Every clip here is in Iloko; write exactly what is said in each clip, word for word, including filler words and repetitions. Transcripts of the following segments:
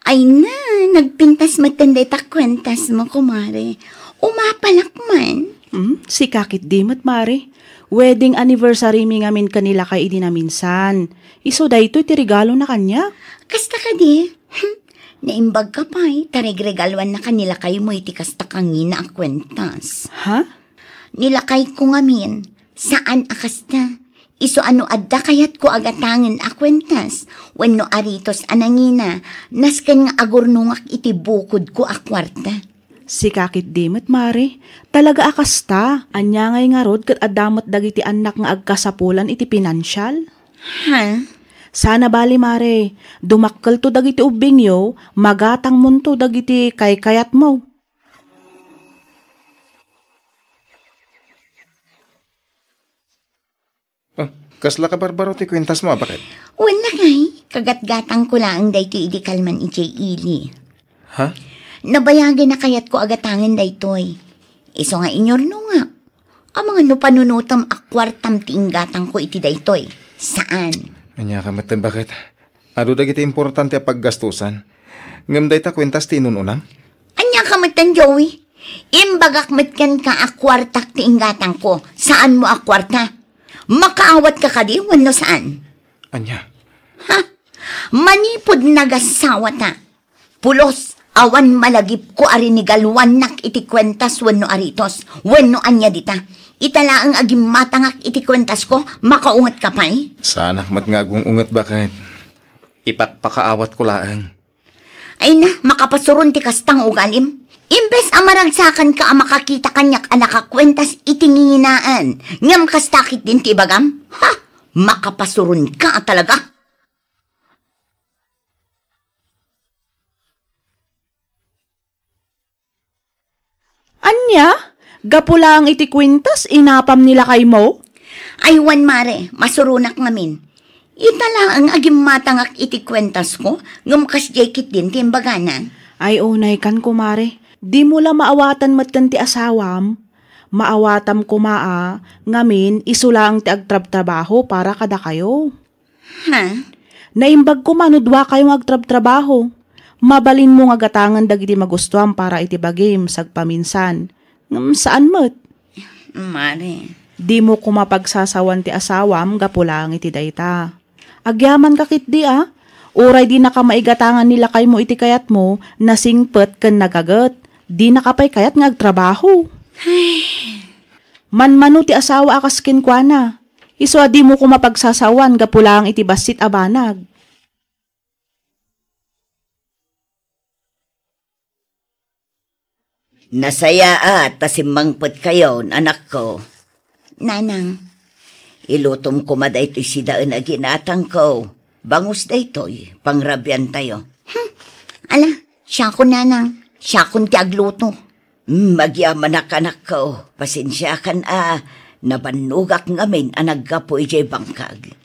Ay na, nagpintas metten dayta kuentasmo, kumare. Umapalak man. Hmm, sika ketdi met, mare. Wedding anniversary mi ngamin ken ni lakay idi naminsan. Isu daytoy ti regalona kaniak. Kasta kadi? Hmm, naimbagka pay, ta regregaluannaka ni lakaymo iti kasta kangina a kuentas. Ha? Ni lakayko ngamin, saan a kasta. Isu a no adda kayatko a gatangen a kuentas, wenno aritos a nangina, nasken nga agurnongak iti bukodko a kuarta. Sika ketdi met, mare. Talaga a kasta. Ania ngay ngarud ket adda met dagiti annak nga agkasapulan iti pinansial? Ha? Sana bali, mare. Dumakkelto dagiti ubbingyo, magatangmonto dagiti kaykayatmo. Oh, kasla kabarbaro ti kuentasmo, a baket? Wen, lakay, kagatgatangko laeng daytoy idi kalman idiay ili. Ha? Nabayagen a kayatko a gatangen daytoy. Isu nga inyurnongak. Amangan no panunotem a kuartam ti inggatangko iti daytoy. Saan? Ania ka metten, baket? Adu dagiti importante a paggastusan. Ngem dayta kuentas ti inun-unam? Ania ka metten, Joey? Imbagak met kenka a kuartak ti inggatangko. Saanmo a kuarta? Makaawatka kadi wenno saan? Ania? Ha? Manipud nagasawata. Pulos, awan malagipko a rinigaluannak iti kuentas wenno aritos, wenno ania dita. Ita laeng a gimmatangak iti kuentasko, makaungetka pay? Saanak met nga agung-unget, baket. Ipakpakaawatko laeng. Ay na, makapasuron ti kasta nga ugalim. Imbes a maragsakanka a makakita kaniak a nakakuentas iti nginginaan, ngem kasta ketdin ti ibagam? Ha? Makapasuronka a talaga? Ania? Gapu laeng iti kuentas, inapam ni lakaymo? Ay wen, mare, masuronak ngamin. Ita laeng a gimmatangak iti kuentasko, ngem kasdiay ketdin ti imbagana. Ay, unaykan, kumare. Dimo la maawatan metten ti asawam? Maawatam koma a, ngamin, isu laeng ti agtrabtrabaho para kadakayo. Ha? Naimbag koma no duakayo nga agtrabtrabaho. Mabalinmo nga gatangen dagiti magustuam para iti bagim sagpaminsan. Ngem saan met? Mare. Dimo koma pagsasawan ti asawam gapu laeng iti dayta. Agyamanka ketdi a. Uray dinaka maigatangan ni lakaymo iti kayatmo, nasingpet ken nagaget. Dinaka pay kayat nga agtrabaho. Manmano ti asawa a kas kenkuana. Isu a dimo koma pagsasawan gapu laeng iti bassit a banag. Nasayaat ta simmangpetkayon, anakko. Nanang. Ilutom koma daytoy sidaen a ginatangko. Bangus daytoy, pangrabiantayo. Hmm. Ala, siakon, Nanang. Siakon ti agluto. Hmm, agyamanak, anakko. Pasensiakan a nabannogak ngamin a naggapu idiay bangkag.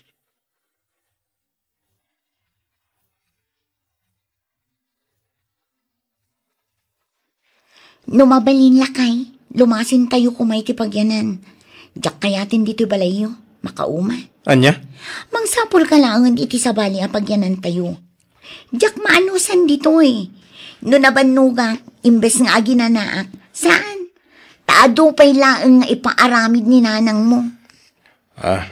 No mabalin, lakay, lumasintayo koma iti pagyanan. Diak kayaten ditoy balayyo. Makauma. Ania? Mangsapulka laengen iti sabali a pagyanantayo. Diak maanusan ditoy. No nabannogak, imbes nga aginanaak, saan? Ta adu pay laeng nga ipaaramid ni nanangmo. Ah.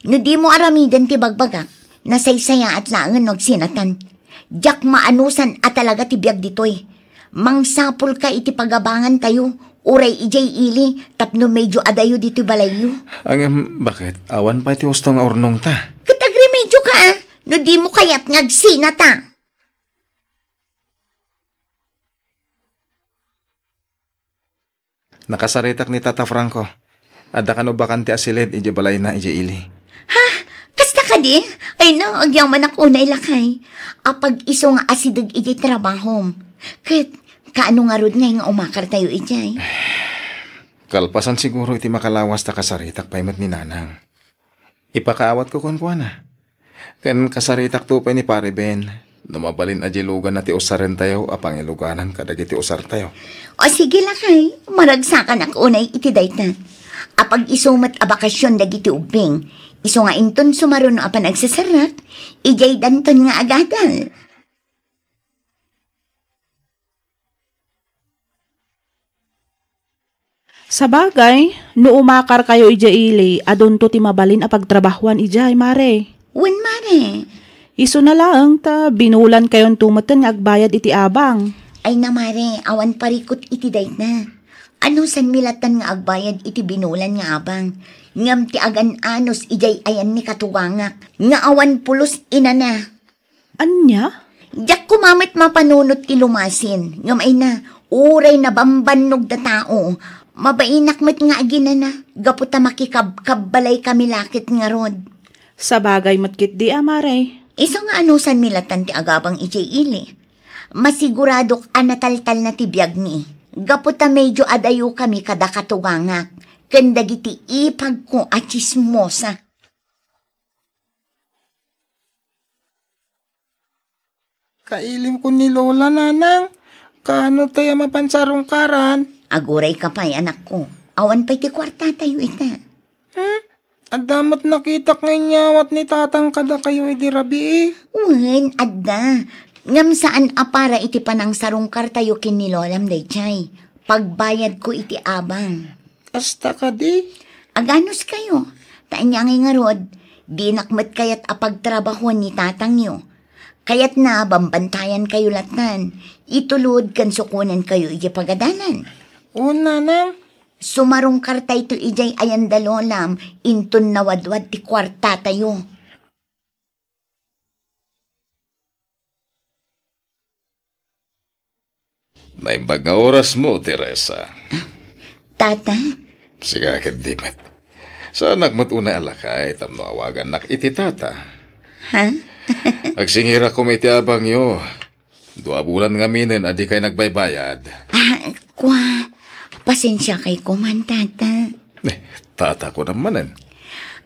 No dimo aramiden ti bagbagak, nasaysayaat laengen no agsinatan. Diak maanusan a talaga ti biag ditoy. Mangsapulka iti pagabangantayo, uray idiay ili, tapno medio adayo ditoy balayyo. Ngem, baket? Awan pay ti husto nga urnongta. Ket agremedioka a, no dimo kayat nga agsinata. Nakasaritak ni Tata Franco. Adda kano bakante a silid idiay balayna idiay ili. Ha? Kasta kadi? Ay no, agyamanak unay, lakay. Apag isu nga asideg idiay trabahom. Ket, kaano ngarud ngay nga umakartayo idiay? Kalpasan siguro iti makalawas ta kasaritak pay met ni nanang. Ipakaawatko kenkuana. Ken kasaritakto pay ni Pare Ben, no mabalin a diluganna ti usarentayo a pangiluganan kadagiti usartayo. O sige, lakay, maragsakanak unay iti dayta. Apag isu met a bakasion dagiti ubbing, isu nga inton sumaruno a panagseserrek, idiay danton nga agadal. Sabagay, no umakarkayo idiay ili, adunto ti mabalin a pagtrabahuan idiay, mare. Wen, mare. Isuna laeng ta binulan kayonto metten nga agbayad iti abang. Ay na, mare, awan parikut iti dayta. Anusanmi lattan nga agbayad iti binulan nga abang, ngem ti agan-anus idiay ayanmi katugangak nga awan pulos inana. Ania? Diak koma met mapanunot ti lumasin, ngem ay na, uray nabambannog da tao, mabainak met nga aginana, gapu ta makikabkabbalay kami la ket ngarud. Sabagay met ketdi a, mare. Isu nga anusanmi lattan ti agabang idiay ili. Masiguradok a nataltalna ti biagmi, gapu ta medio adayo kami kada katugangak, ken dagiti ipagko a tsismosa. Kailimko ni Lola, Nanang. Kaano tay a mapan sarungkaran? Agurayka pay, anakko. Awan pay ti kuartatayo ita. Hmm? Adda met nakitak nga inyawat ni Tatang kadakayo idi rabii. Wen, adda. Ngem saan a para iti panangsarungkartayo ken ni Lolam daydiay. Pagbayadko iti abang. Kasta kadi? Aganuskayo. Ta ania ngay ngarud, dinak met kayat a pagtrabahuan ni tatangyo. Kayatna, bambantayankayo lattan. Itulod ken sukonankayo idiay pagadalan. Wen, Nanang. Sumarungkartayto idiay ayan da Lolam, inton nawadwad ti kuartatayo. Naimbag nga orasmo, Teresa. Tata? Sika ketdi met. Saanak met unay a lakay tapno awagannak iti tata. Ha? Agsingirakon iti abangyo. Dua bulan ngaminen a dikay nagbaybayad. Ah, kua, pasensiakay koman, tata. Eh, tata ko naman.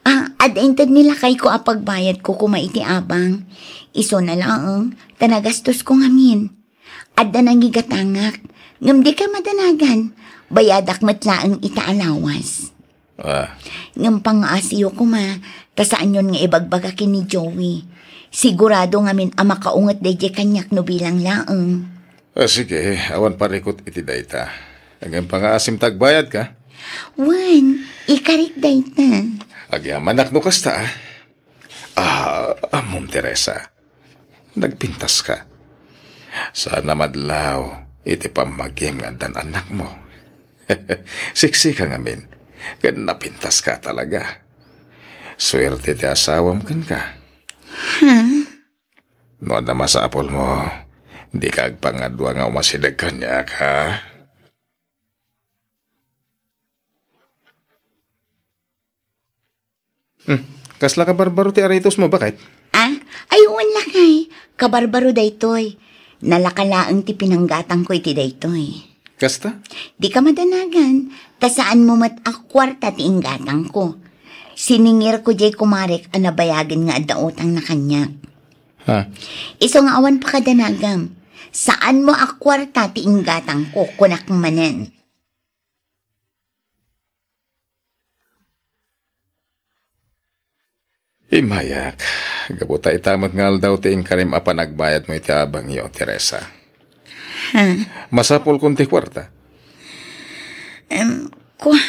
Ah, adda inted ni lakayko a pagbayadko koma iti abang. Isuna laeng, ta nagastosko ngamin. Adda nangigatangak, ngem dika madanagan. Bayadak met laeng ita a lawas. Ah. Ngem pangaasiyo koma, ta saanyon nga ibagbaga ken ni Joey. Sigurado ngamin a makaunget daydiay kaniak no bilang laeng. Ah, sige, awan parikut iti dayta. Ngem pangaasim ta agbayadka? Wen, ikarik dayta. Agyamanak no kasta, ah. Ah, ammom, Teresa. Nagpintaska. Saan a madlaw iti pammagim nga addan annakmo. Siksika ngamin, ken napintaska talaga. Suerte ti asawam kenka. Ha? No adda masapulmo, dika agpangadua nga umasideg kaniak, ha? Hmm. Kasla kabarbaro ti aritosmo, baket? Ah? Ay, wen lakay. Kabarbaro daytoy. Nalaka laeng ti pinanggatangko iti daytoy. Kasta? Dika madanagan, ta saanmo met a kuarta ti inggatangko. Siningirko diay kumarek a nabayagen nga adda utangna kaniak. Ha? Isu nga awan pakadanagam. Saanmo a kuarta ti inggatangko, kunak manen. Immayak, gapu ta ita met nga aldaw ti inkarim a panagbayadmo iti abangyo, Teresa. Ha? Masapulkon ti kuarta. Em, kua,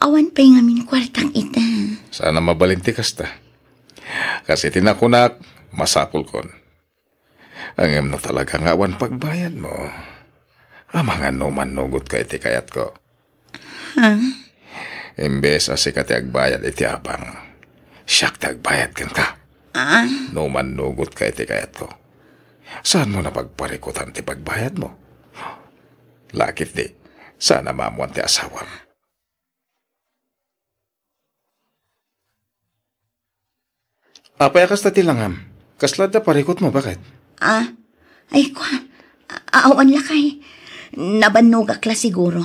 awan pay ngamin kuartak ita. Saan a mabalin ti kasta. Kas iti nakunak, masapulkon. Ngem no talaga nga awan pagbayadmo, amangan no mannugotka iti kayatko. Ha? Imbes a sika ti agbayad iti abang, siak ti agbayad kenka. Ah? No mannugotka iti kayatko, saanmo na pagparikutan ti pagbayadmo. Lakip di, saan a maamuan ti asawam. Apay a kasta ti langam? Kasla adda parikutmo, baket? Ah, ay, kua, a-, awan lakay. Nabannogak la siguro.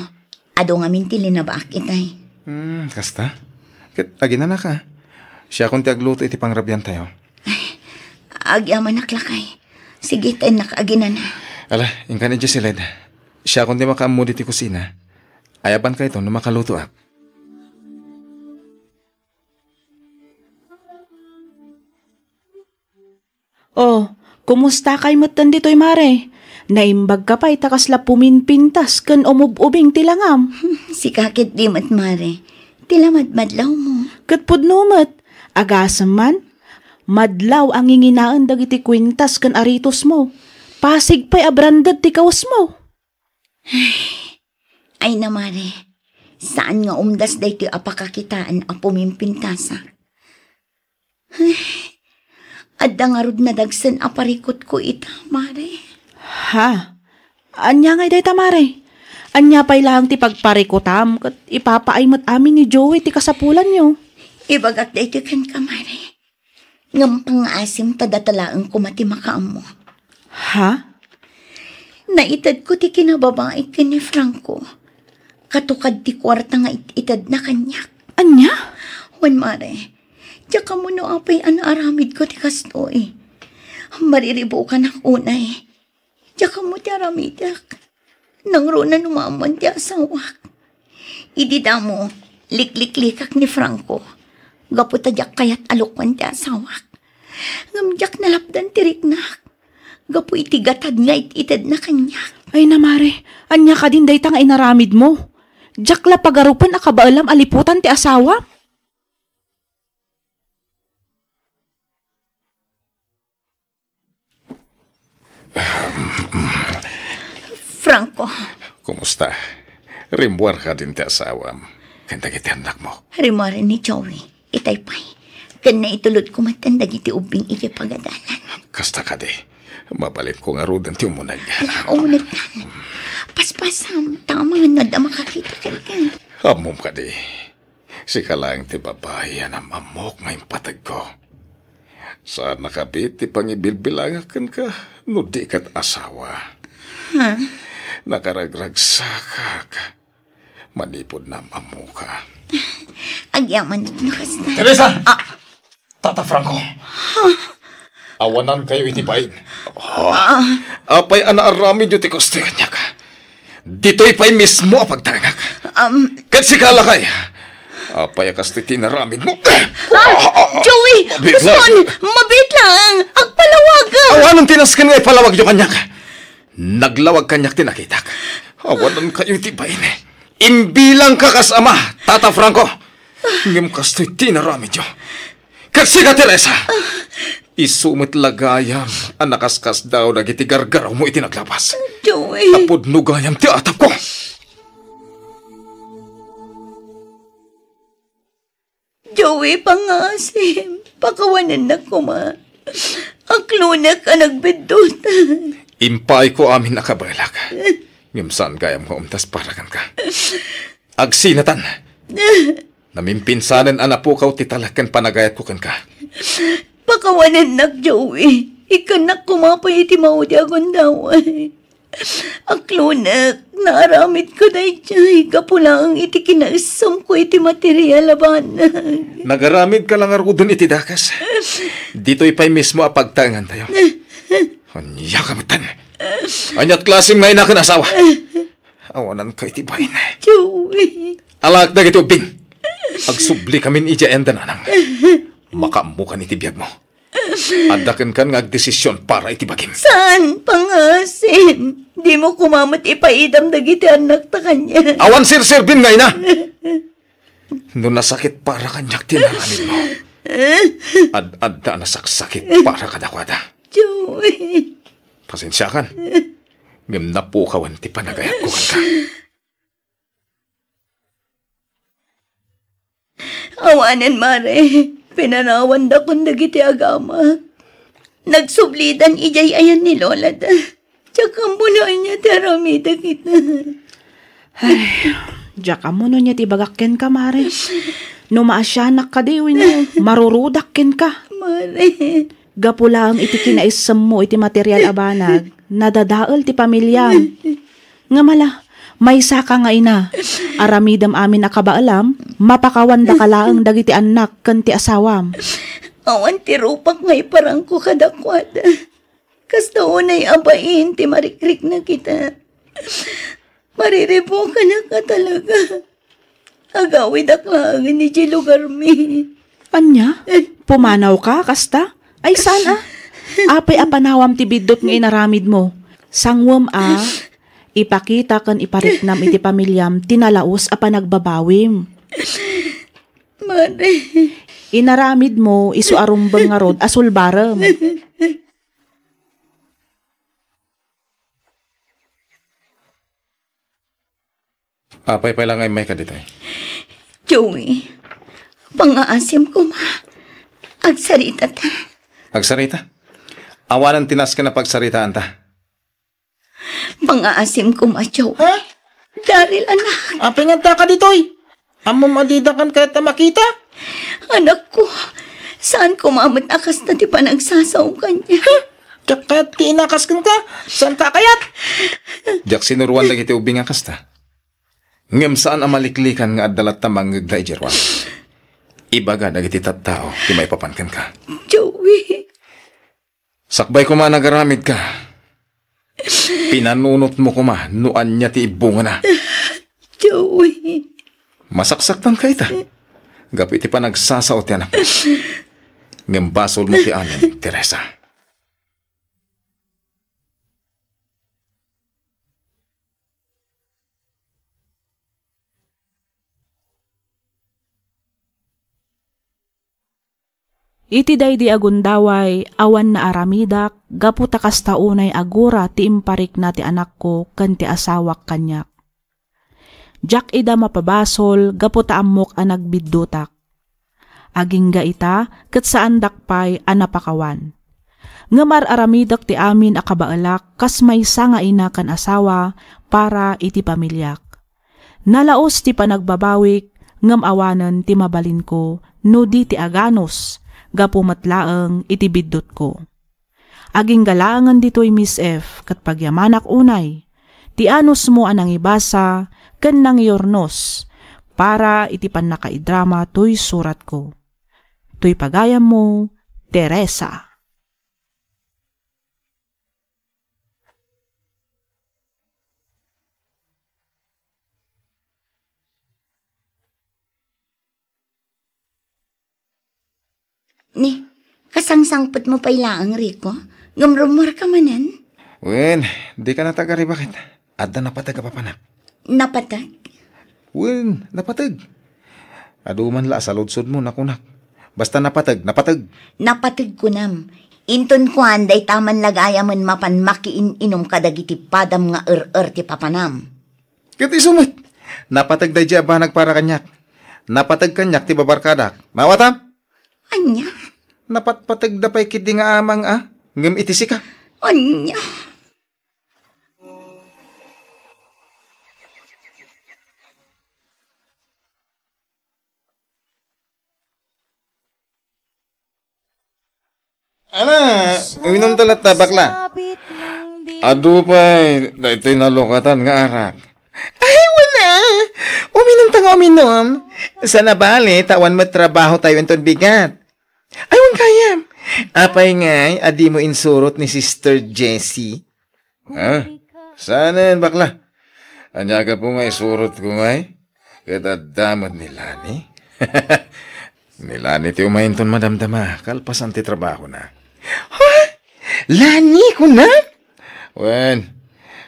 Adu ngamin ti linabaak itay. Hmm, kasta? Ket aginanaka. Siakon ti agluto iti pangrabiantayo. Ay, agyamanak lakay. Sige, tennak aginana. Ala, inkan idiay siled. Siakon ti makaammo diti kusina. Ayabankayto no makalutoak. Oh, Kumusta kay metten ditoy, Mare? Naimbag ka pay ta kasla puminpintas ken umub-ubing ti langam. Hmm, sika ket di met, Mare. Ti lamadmadlawmo. Ket pudno met, agasem man, madlaw a nginginaen dagiti kuintas ken aritosmo. Pasig pay a branded ti kawesmo. Ay na, Mare, saan nga umdas daytoy a pakakitaen a pumimpintasak. Adda ngarud nadagsen a parikutko ita, Mare. Ha? Ania ngay dayta, Mare? Ania pay laeng ti pagparikutam ket ipapaay met amin ni Joey ti kasapulanyo? Ibagak daytoy kenka, Mare. Ngem pangngaasim ta data laeng koma ti makaammo. Ha? Naitedko ti kinababaik ken ni Franco. Katukad ti kuarta nga it-itedna kaniak. Ania? Wen, Mare, diak ammo no apay a naaramidko ti kastoy. Mariribukanak unay. Diak ammo ti aramidek. Nangruna no maammoan ti asawak. Idi damo, likliklikak ni Franco. Gapu ta diak kayat a lukoen ti asawak. Ngem diak nalapdan ti riknak. Gapu iti gatad nga it-itedna kaniak. Ay na, Mare, ania kadin dayta nga inaramidmo? Diak la pagarupen a kabaelam a liputan ti asawam. Franco. Kumusta? Rimmuar kadin ti asawam ken dagiti annakmo? Rimmuaren ni Joey, itay pay. Ken naitulodko met dagiti ubbing iti pagadalan. Kasta kadi, mabalinko ngaruden ti umuneg. Ala, umunegtan. Paspasam, ta amangan no adda makakita kenka. Ammom kadi, sika laeng ti babai a nam-ammok nga impategko. Saan a kabit ti pangibilbilangak kenka no di ket asawa. Ha? Nakaragragsakak manipud nam-ammoka. Agyaman no kasta. Teresa! Ah! Tata Franco. Awanankayo iti bain. Ah. Apay a naaramidyo ti kastoy kaniak? Ditoy pay mismo a pagtaengak. Um, Ket sika, lakay, apay a kastoy ti inaramidmo? Ah, Joey! Mabiit lang. Gusto! Mabiit lang! Agpalawag! Awanen ti nasken nga ipalawagyo kaniak. Naglawag kaniak ti nakitak. Awanankayo iti bain. Imbilangka kas ama, Tata Franco. Ngem kastoy ti inaramidyo. Ket sika, Teresa, isu met la gayam a nakaskasdaaw dagiti gargarawmo iti naglapas. Joey. Ta pudno gayam ti atapko. Joey, pangngaasim, pakawanennak koma. Aklonek a nagbiddutan. Impaayko amin a kabaelak. Ngem saan gayam nga umdas para kenka. Agsinatan. Namimpinsanen a napukaw ti talek ken panagayatko kenka. Pakawanennak, Joey. Ikkannak koma pay iti maudi a gundaway. Aklonek, naaramidko daytoy gapu laeng iti kinaessemko iti material a banag. Nagaramidka la ngaruden iti dakes. Ditoy pay mismo a pagtaengantayo. Ania ka metten? Aniat klasem nga ina ken asawa? Awananka iti bain. Joey. Alaek dagiti ubbing. Agsubli kamin idiay ayan da nanang. Makaammokan iti biagmo. Adda kenkan nga agdesision para iti bagim. Saan, pangngaasim? Dimo koma met ipaidam dagiti annakta kaniak. Awan serserbim nga ina. No nasakit para kaniak ti inaramidmo, ad-adda a nasaksakit para kadakuada. Joey. Pasensiakan. Ngem napukawan ti panagayatko kenka. Awanen, Mare, pinarawandakon dagiti agamak. Nagsublidan idiay ayan ni lolada. Diak ammo no ania ti aramidek ita. Ay, diak ammo no ania ti ibagak kenka, Mare. No maasianak kadi wenno marurudak kenka. Mare. Gapu laeng iti kinaessemmo iti material a banag, nadadael ti pamiliam. Ngem ala, maysaka nga ina, aramidem amin a kabaelam, mapakawandaka laeng dagiti annak ken ti asawam. Awan ti rupak nga iparangko kadakuada. Kasta unay a bain ti marikriknak ita. Mariribukanak a talaga. Agawidak laeng idiay lugarmi. Ania? Pumanawka kasta? Ay, saan a? Apay a panawam ti biddut nga inaramidmo? Sangwem a ipakita ken ipariknam iti pamiliam ti nalaus a panagbabawim. Mare. Inaramidmo isu a rumbeng ngarud a sulbarem. Apay pay la nga immayka ditoy? Joey, pangngaasim koma. Agsarita ta. Agsarita? Awanen ti nasken a pagsaritaanta. Pangngaasim koma, Joey. Ha? Daryl, anak. Apay nga adda ka ditoy? Ammom a didakan kayat a makita? Anakko, saan koma met a kasta ti panagsasaom kaniak. Ha? Diak kayat ti inakas kenka? Saanka a kayat? Diak sinuroan dagiti ubing a kasta. Ngem saan a maliklikan nga adda latta mangngegda idiay ruar. Ibaga dagiti tattao ti maipapan kenka. Joey. Sakbay koma a nagaramidka, pinanunotmo koma no ania ti ibbungana. Joey. Masaksaktanka ita, gapu iti panagsasao ti anak. Ngem basolmo ti amin, Teresa. Iti daydi a gundaway, awan naaramidak gapu ta kasta unay a gura ti imparikna ti anakko ken ti asawak kaniak. Diak ida mapabasol gapu ta ammok a nagbiddutak. Agingga ita, ket saandak pay a napakawan. Ngem ar-aramidek ti amin a kabaelak kas maysa nga ina ken asawa para iti pamiliak. Nalaus ti panagbabawik, ngem awanen ti mabalinko no di ti aganus gapu met laeng iti biddutko. Agingga laengen ditoy, Miss F, ket pagyamanak unay ti anusmo a nangibasa ken nangiurnos para iti pannakaidrama toy suratko. Toy pagayammo, Teresa. Ni, kasangsangpetmo pay laeng, Rico? Ngem rummuarka manen? Wen, dika natagaribakit. Adda napateg a papanak. Napateg? Wen, napateg. Adu man la a saludsodmo, nakunak. Basta napateg, napateg. Napateg kunam. Inton kuan, dayta man la gayamen mapan makiin-inom kadagiti padam nga er-er ti papanam. Ket isu met, napateg daydiay a banag para kaniak. Napateg kaniak ti babarkadak. Maawatam? Ania? Napatpategda pay ketdi nga amang a, ngem iti sika. Ania? Ana, uminumta latta, bakla. Adu pay daytoy nalukatan nga arak. Ay, wala. Uminumta nga uminum. Saan a bale, ta awan met trabahotayo inton bigat. Ay, wen gayam. Apay ngay a dimo insurot ni Sister Jessie? Ha? Saanen, bakla? Ania gapu nga isurotko ngay? Ket adda met ni Lani? Ni Lani ti umayinton madamdama, kalpasan ti trabahona. Ha? Lani, kunam? Wen,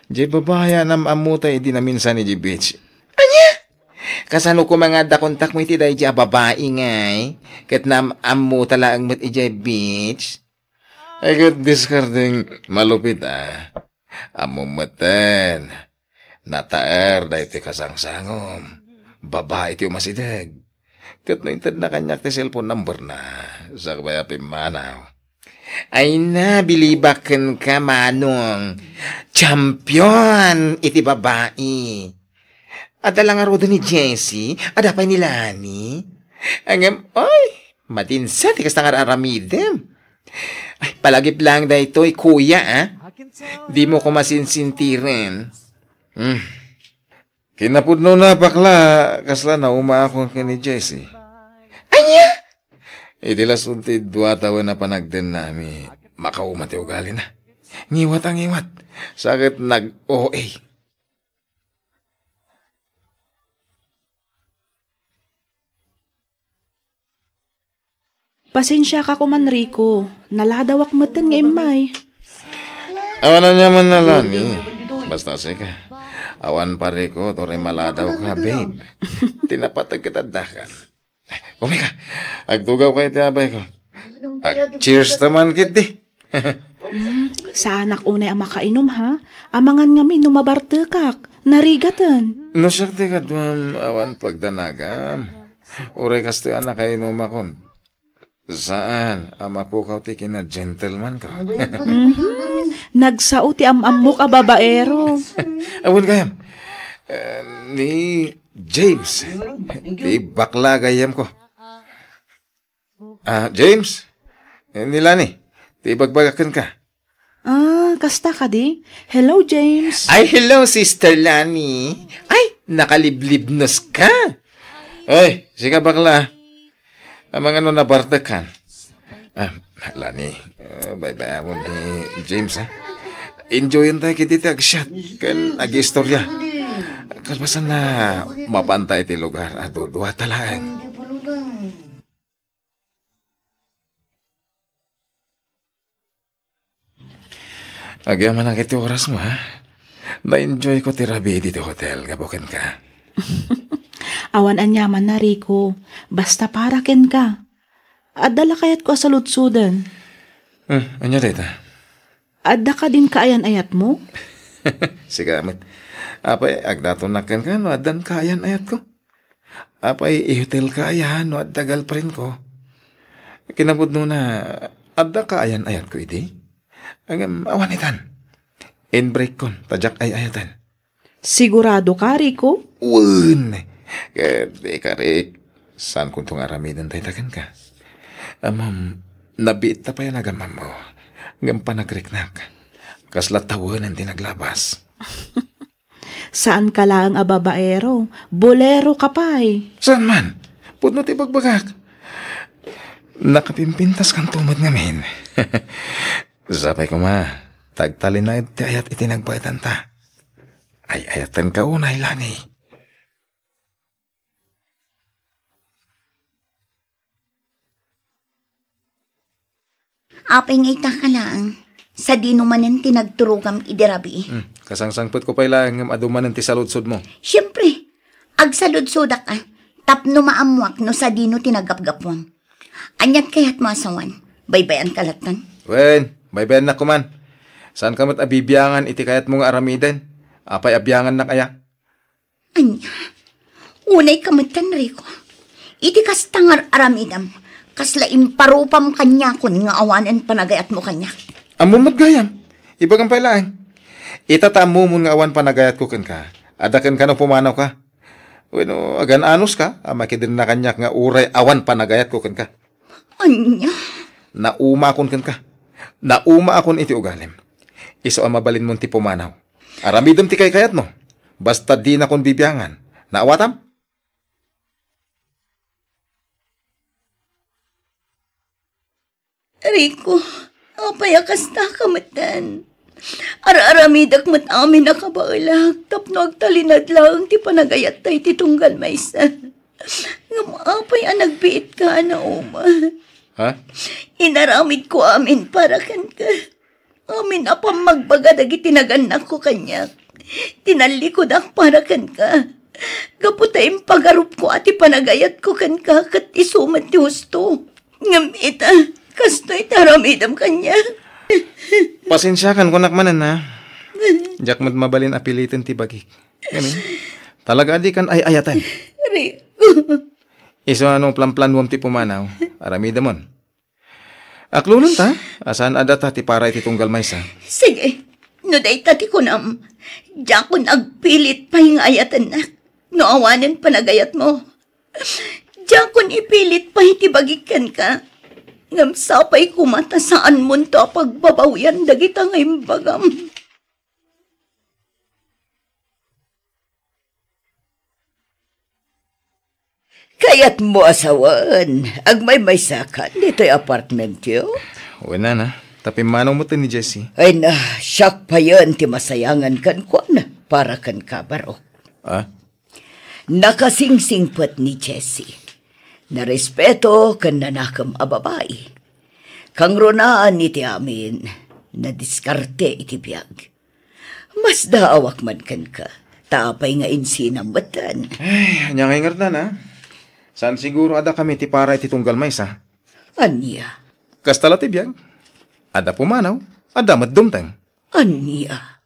diay babai a nam-ammota idi naminsan idiay beach. Ania? Kasano koma nga adda kontakmo iti daydiay a babai ngay? Ket nam-ammota laeng met idiay beach? Ay, ket diskardeng malupit, a. Ammom metten, nataer daytoy kasangsangom. Babai ti umasideg. Ket no intedna kaniak ti cellphone numberna, sakbay a pimmanaw. Ay na, bilibak kenka, Manong. Champion iti babai. Adda la ngaruden ni Jessie, adda pay ni Lani. Ngem, oy, madinsa ti kasta nga ar-aramidem. Ay, palagip laeng daytoy, kuya, a. Dimo koma sinsintiren. Hmm. Kinapudnona, bakla, kasla naumaakon ken ni Jessie. Ania? Iti lasun ti dua tawen a panagdennami, makauma ti ugalina. Ngiwat a ngiwat. Sakit nag-O A. Pasensiaka koman, Rico. Naladawak metten nga immay. Awan aniaman, Lani. Basta sika. Awan pa, Rico, uray maladaw ka, babe. Ti napateg ket addakan. Umay ka. Agtugaw ka iti abay ko. Ag-cheers ta man ketdi. Hmm, saanak unay a makainom, ha? Amangan ngamin no mabartekak. Narigaten. No siak ti kaduam, awan pagdanagam. Uray kastoy a nakainumakon. Saan a mapukaw ti kina-gentleman ko. Mhm. Nagsao ti am-ammok a babaero. Awan gayam. Eh, ni James. Ti bakla gayam ko. Ah, James. Eh, ni Lani. Ti ibagbagak kenka. Ah, kasta kadi? Hello, James. Ay, hello, Sister Lani. Ay, nakaliblibnos ka. Ay, sika bakla. Amangan no nabartek kan. Ah, Lani, eh, baybay-amon ni James, ha? Enjoyen tayo kiti ti agsiat, ken agistorya. Kalpasan na mapanta iti lugar, a dudua ta laeng. Agyamanak iti oras mo, ha? Na-enjoy ko ti rabii ditoy hotel, gapu kenka. Awan aniaman na, Rico. Basta para kenka. Adda la kayatko a saludsoden. Eh, ania dayta? Adda kadin kaayan-ayatmo? Sika met. Apay, agdatonak kenka no addan kaayan-ayatko? Apay, i-hotel ka aya no adda girlfriend ko? Kinapudnona, adda kaayan-ayatko idi? Ngem awan itan. In-break kon, ta diak ay-ayaten. Sigurado ka, Rico? Wen! Ket ikarik, saan kunto nga aramiden dayta kenka? Ammom, nabiit ta pay a nagamammo. Ngem panagriknak. Kasla tawenen ti naglabas. Saan ka laeng a babaero, bolero ka pay. Saan man? Pudno ti bagbagak. Nakapimpintas kanto met ngamin. Sapay koma, ta agtalinaed ti ayat iti nagbaetanta. Ay-ayaten ka unay, Lani. Apay nga ita ka laeng, sadino manen ti nagturogam idi rabii? Hmm, kasangsangpet ko pay laeng ngem adu manen ti saludsodmo. Siempre, agsaludsodak a, tapno maammoak no sadino ti nagapgapuam. Aniat kayatmo a sawen? Baybayan ka latten? Wen, baybayannak koman. Saan ka met a bibiangan iti kayatmo nga aramiden? Apay a biangannak aya? Ania? Unay ka metten, Rico. Iti kasta nga ar-aramidem, kasla imparupam kaniakon nga awanen panagayatmo kaniak. Ammom met gayam. Ibagam pay laeng. Ita ta ammomon nga awan panagayatko kenka, adda kenka no pumanawka. Wenno, agan-anoska a makidenna kaniak nga uray awan panagayatko kenka. Ania? Naumaakon kenka. Naumaakon iti ugalim. Isu a mabalinmon ti pumanaw. Aramidem ti kaykayatmo. Basta dinakon bibiangan. Naawatam? Rico, apay a kasta ka metten? Ar-aramidek met amin a kabaelak tapno agtalinaed laeng ti panagayatta iti tunggal maysa. Ngem apay a nagbiitka a nauma? Ha? Inaramidko amin para kenka. Amin a pammagbaga dagiti nagannakko kaniak. Tinallikudak para kenka. Gapu ta impagarupko a ti panagayatko kenka ket isu met ti husto. Ngem ita, kastoy ti aramidem kaniak. Pasensiakan, kunak manen, ha? Diak met mabalin a piliten ti bagik. Ngamin, talaga a dikan ay-ayaten. Rico. Isu a no planplanuam ti pumanaw, aramidemon. Aklonenta, a saan a data ti para iti tunggal maysa. Sige, no dayta ti kunam, diakon agpilit pay nga ayatennak no awanen panagayatmo. Diakon ipilit pay ti bagik kenka. Ngem sapay koma ta saanmonto a pagbabawian dagita nga imbagam. Kayatmo a sawen, agmaymaysakan ditoy apartmentyo? Wen, nana, ta pimmanaw metten ni Jessie. Ay na, siak payen ti masayangan kenkuana para kenka, Barok. Ah? Nakasingsingpet ni Jessie. Narespeto ken nanakem a babai. Kangrunaan iti amin, nadiskarte iti biag. Masdaawak man kenka, ta apay nga insinam metten. Ay, ania nga ingerdan, a? Saan siguro a dakami ti para iti tunggal maysa? Ania? Kasta la ti biag. Adda pumanaw, adda met dumteng. Ania?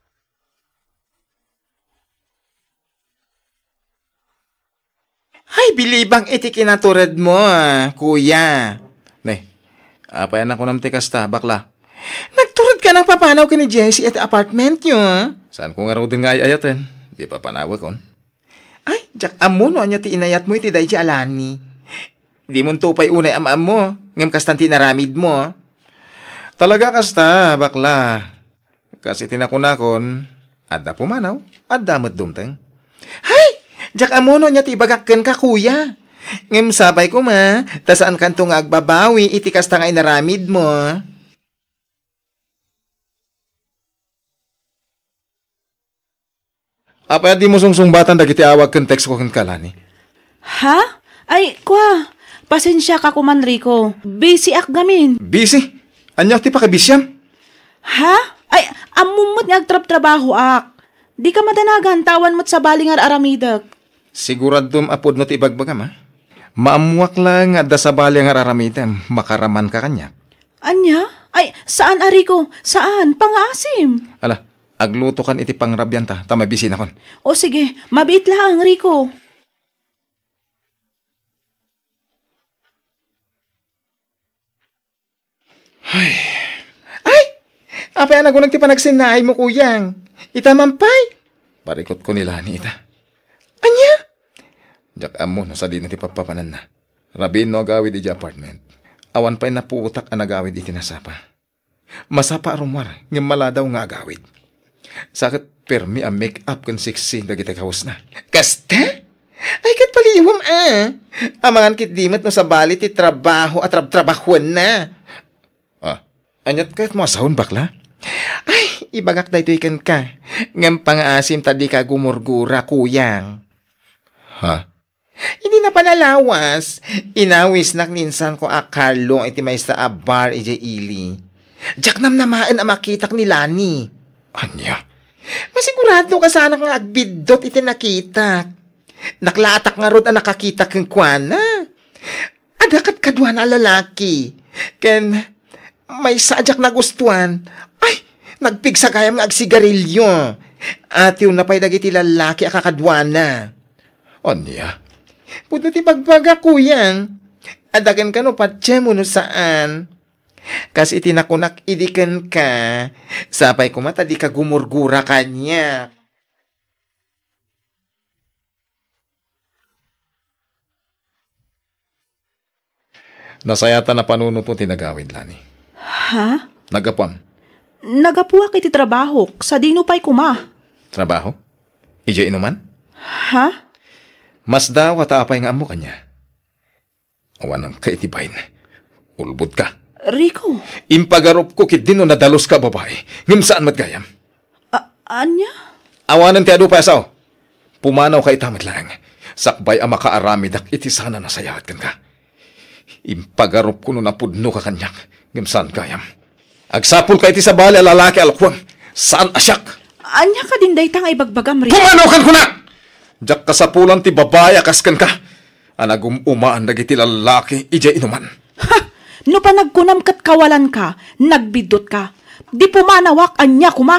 Ay, bilibak iti kinaturedmo, a, kuya. Ne, apay a nakunam ti kasta, bakla? Nagturedka nang papanaw ken ni Jessie iti apartmentyo, a? Saanko ngaruden nga ay-ayaten. Di papanawekon. Ay, diak ammo no ania ti inayatmo iti daydi a Lani. Dimonto pay unay am-ammo, ngem kastan ti inaramidmo. Talaga kasta, bakla. Kas iti nakunakon, adda pumanaw, adda met dumteng. Hay! Diak ammo no ania ti ibagak kenka, kuya. Ngem sapay koma, ta saankanto nga agbabawi iti kasta nga inaramidmo. Apay a dimo sungsungbatan dagiti awag ken textko kenka, Lani? Ha? Ay, kua, pasensiaka koman, Rico. Busyak gamin. Busy? Ania ti pakabisiam? Ha? Ay, ammom met nga agtrabtrabahoak. Dika madanagan, ta awan met sabali nga ar-aramidek. Siguradom a pudno ti ibagbagam, a? Maammoak laeng nga adda sabali nga ar-aramidem, makaramanka kaniak. Ania? Ay, saan a, Rico, saan. Pangaasim. Ala, aglutokan iti pangrabianta, ta mabisinakon. O sige, mabiit laeng, Rico. Ay. Ay! Apay a nagunag ti panagsinnaaymo, kuyang? Ita man pay? Parikutko ni Lani ita. Ania? Diak ammo no sadino ti pappapananna. Rabiin no agawid idiay apartment. Awan pay naputak a nagawid iti nasapa. Masapa a rummuar, ngem maladaw nga agawid. Sa ket permi a make-up ken sexy dagiti kawesna. Kasta? Ay, ket paliiwem, a. Amangan ketdi met no sabali ti trabaho a trabtrabahuenna. Ah, aniat kayatmo a saon, bakla? Ay, ibagak daytoy kenka. Ngem pangaasim ta dika gumurgura, kuyang. Ha? Idi napan a lawas, inawisnak ni insanko a Carlo iti maysa a bar idiay ili. Diak namnamaen a makitak ni Lani. Ania? Masigurado kasanak nga agbiddut iti nakitak. Naklaatak ngarud a nakakita kenkuana. Adda kadkaduana a lalaki. Ken maysa a diak nagustuan. Ay, nagpigsa gayam nga agsigarilio. Atiwna pay dagiti lalaki a kakaduana. Ania? Pudno ti bagbaga, kuyang. Adda kenka no patiem wenno saan. Kas iti nakunak idi kenka, sapay koma ta dika gumurgura kaniak. Nasayatan a panunotmo ti nagawid, Lani. Ha? Naggapuam? Naggapuak iti trabahok, sadino pay koma? Trabaho? Idiay inuman? Ha? Masdawa ta apay nga ammo kaniak. Awananka iti bain. Ulbodka. Rico. Impagarupko ketdi no nadaluska a babai, ngem saan met gayam. A-, ania? Awanen ti adu pay a sao. Pumanawka ita met laeng. Sakbay a makaaramidak iti saan a nasayaat kenka. Impagarupko no napudnoka kaniak, ngem saan gayam. Agsapulka iti sabali a lalaki a lukuem, saan a siak. Ania kadin dayta nga ibagbagam, Rico? Pumanawkan kuna! Diak kasapulan ti babai a kas kenka, a nagum-umaan dagiti lalaki idiay inuman. Ha! No panagkunam ket kawalanka, nagbiddutka. Di pumanawak, ania koma?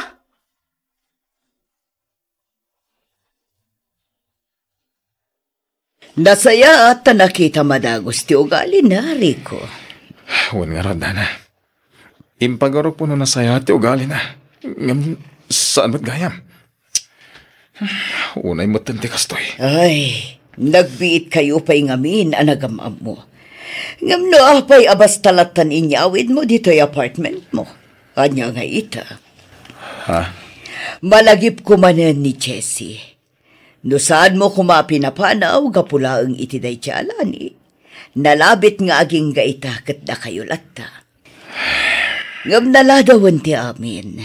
Nasayaat ta nakitam a dagus ti ugalina, Rico. Wen ngarud, Dana. Impagarupko no nasayaat ti ugalina. Ngem saan met gayam. Unay metten ti kastoy. Ay, nagbiitkayo pay ngamin a nagam-ammo. Ngem no apay a basta lattan inyawidmo ditoy apartmentmo? Ania nga ita? Ha? Malagipko manen ni Jessie. No saanmo koma a pinapanaw gapu laeng iti daydi a Lani, nalabit nga agingga ita ket dakayo latta. Ngem naladawen ti amin.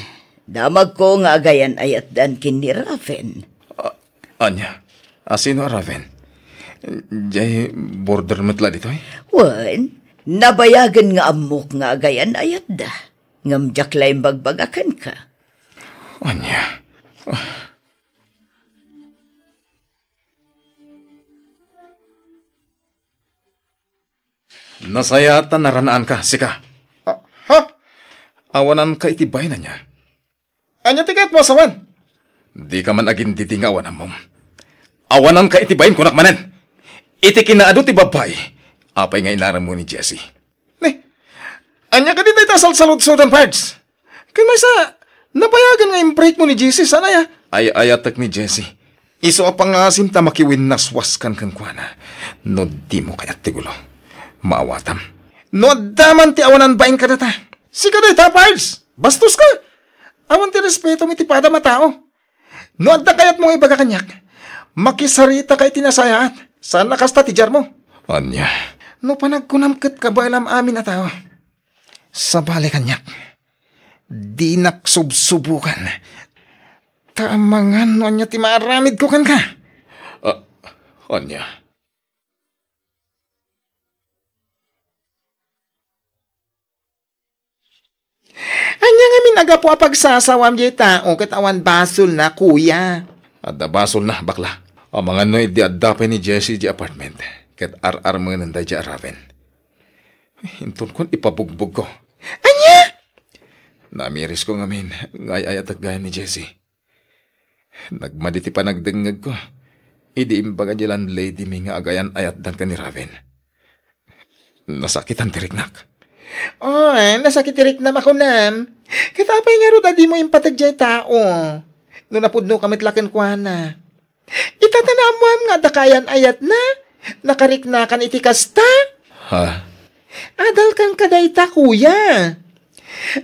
Damagko nga agayan-ayatdan ken ni Raven. A-, ania? A, sino a Raven? Jay border met la ditoy? Wen, nabayagen nga ammok nga agayan-ayatda. Ngem diak la imbagbaga kenka. Ania? Nasayaat ta naranaanka, sika. Ah, ha? Awananka iti bain ania? Ania ti kayatmo a sawen? Dika man agindidi nga awan ammom. Awananka iti bain, kunak manen. Iti kinaadu ti babbai, apay nga inarammo ni Jesse? Ne, ania kadi dayta a salsaludsodan, Pards? Ken maysa, nabayagen nga imbreakmo ni Jesse, saan aya? Ay-ayatek ni Jesse. Isu a pangasim ta makiwinnaswaskan kenkuana. No dimo kayat ti gulo, maawatam. No adda man ti awanan bain kadata, sika dayta, Pards. Bastoska. Awan ti respetom iti padam a tao. No adda kayatmo nga ibaga kaniak, makisaritaka iti nasayaat. Saan a kasta ti diarmo. Ania? No panagkunam ket kabaelam amin a tao, sabali kaniak. Dinak subsubukan. Ta amangan no ania ti maaramidko kenka. Ah, ania? Ania ngamin a gapu a pagsasawam diay tao ket awan basolna, kuya? Adda basolna, bakla. Amangan no idi adda pay ni Jesse di apartment ket ar-armenen daydiay a Raven. Intonkon ipabugbogko. Ania? Namirisko ngamin nga ay-ayatek gayam ni Jesse. Nagmadi ti panagdengngegko idi imbaga di landladymi nga agayan-ayatdan ken ni Raven. Nasakitan ti riknak. Oy, nasakit ti riknam a kunam. Ket apay ngarud a dimo impateg diay tao? No napudnoka met la kenkuana. Ita ta naammoam nga adda kaayan-ayatna, nakariknakan iti kasta? Ha? Adal kenka dayta, kuya.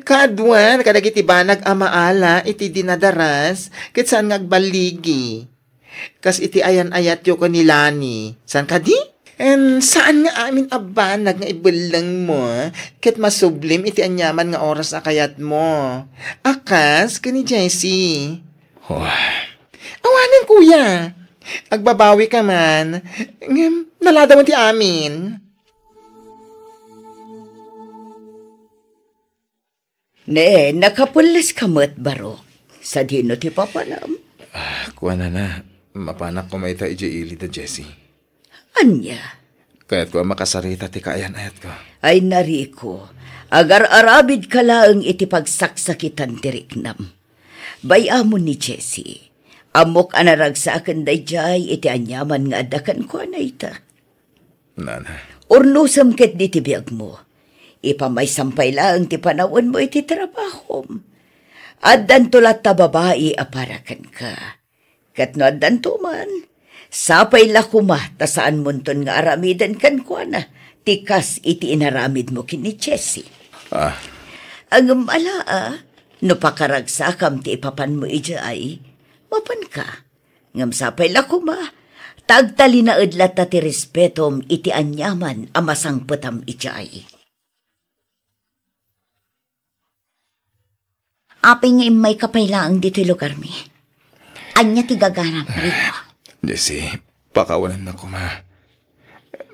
Kaaduan kadagiti banag a maala iti dinadaras ket saan nga agballigi. Kas iti ayan-ayatyo ken ni Lani. Saan kadi? Em, saan nga amin a banag nga ibellengmo ket masublim iti aniaman nga oras a kayatmo. A kas ken ni Jessie. Oh. Awanen, kuya. Agbabawika man. Ngem, naladawan ti amin. Ne, nakapulleska met, Barok. Sadino ti papanam? Ah, kuanana, mapanak koma ita idiay ili da Jessie. Ania? Kayatko a makasarita ti kaayan-ayatko. Ay, nariko, agar-arabidka laeng iti pagsaksakitan ti riknam. Bay-amon ni Jessie, ammok a naragsaken daydiay iti aniaman nga adda kenkuana ita. Nana. Urnosem ketdi ti biagmo. Ipamaysam pay laeng ti panawenmo iti trabahom. Addanto latta babai a para kenka. Ket no addanto man, sapay la koma ta saanmonton nga aramiden kenkuana ti kas iti inaramidmo ken ni Jessie. Ah. Ngem ala, a, no pakaragsakam ti ipapanmo idiay, mapanka. Ngem sapay la koma, ta agtalinaed latta ti respetom iti aniaman a masangpetam idiay. Apay nga immayka pay laeng ditoy lugarmi? Ania ti gagaram, Rico? Jessie, pakawanennak koma.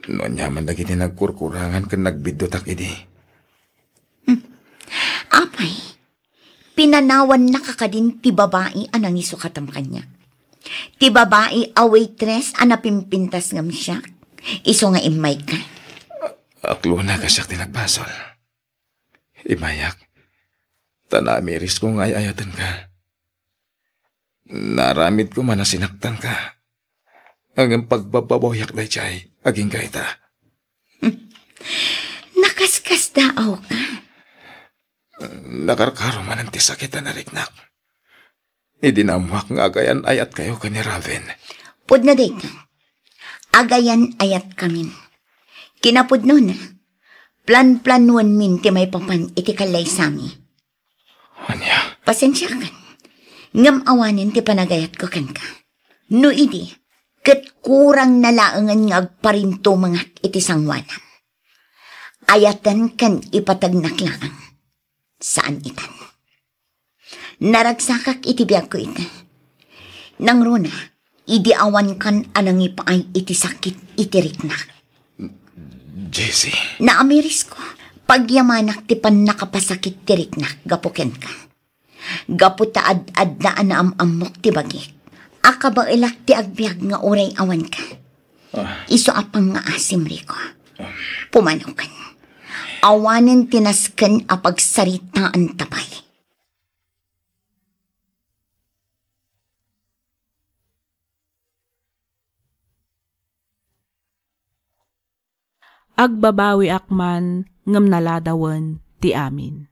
No aniaman dagiti nagkurkurangan ken nagbiddutak idi. Hmm. Apay, pinanawannaka kadin ti babai a nangisukatam kaniak? Ti babai a waitress a napimpintas ngem siak? Isu nga immayka. Aklona ka siak ti nagbasol. Immayak, ta namirisko nga ay-ayatenka. Naramidko man a sinaktanka. Ngem pagbababawiak daydiay, agingga ita. Nakaskasdaawka. Nakarkaro manen ti sakit a nariknak. Idi naammoak nga agayan-ayatkayo ken ni Raven. Pudno dayta. Agayan-ayatkamin. Kinapudnona, planplanuenmin ti maipapan iti kallaysami. Ania? Pasensiakan. Ngem awanen ti panagayatko kenka. No idi, ket kurang na laengen nga agparintumengak iti sangoanam. Ayaten ken ipategnak laeng. Saan itan. Naragsakak iti biagko ita. Nangruna, Idi awankan a nangipaay iti sakit iti riknak. Jessie. Naamirisko, pagyamanak ti pannakapasakit ti riknak gapu kenka. Gapu ta ad-adda a naam-ammok ti bagik, a kabaelak ti agbiag nga uray awanka. Ah. Isu a pangngaasim, Rico. Pumanoken. Awanen ti nasken a pagsaritaanta pay. Agbabawiak man ngem naladawen ti amin.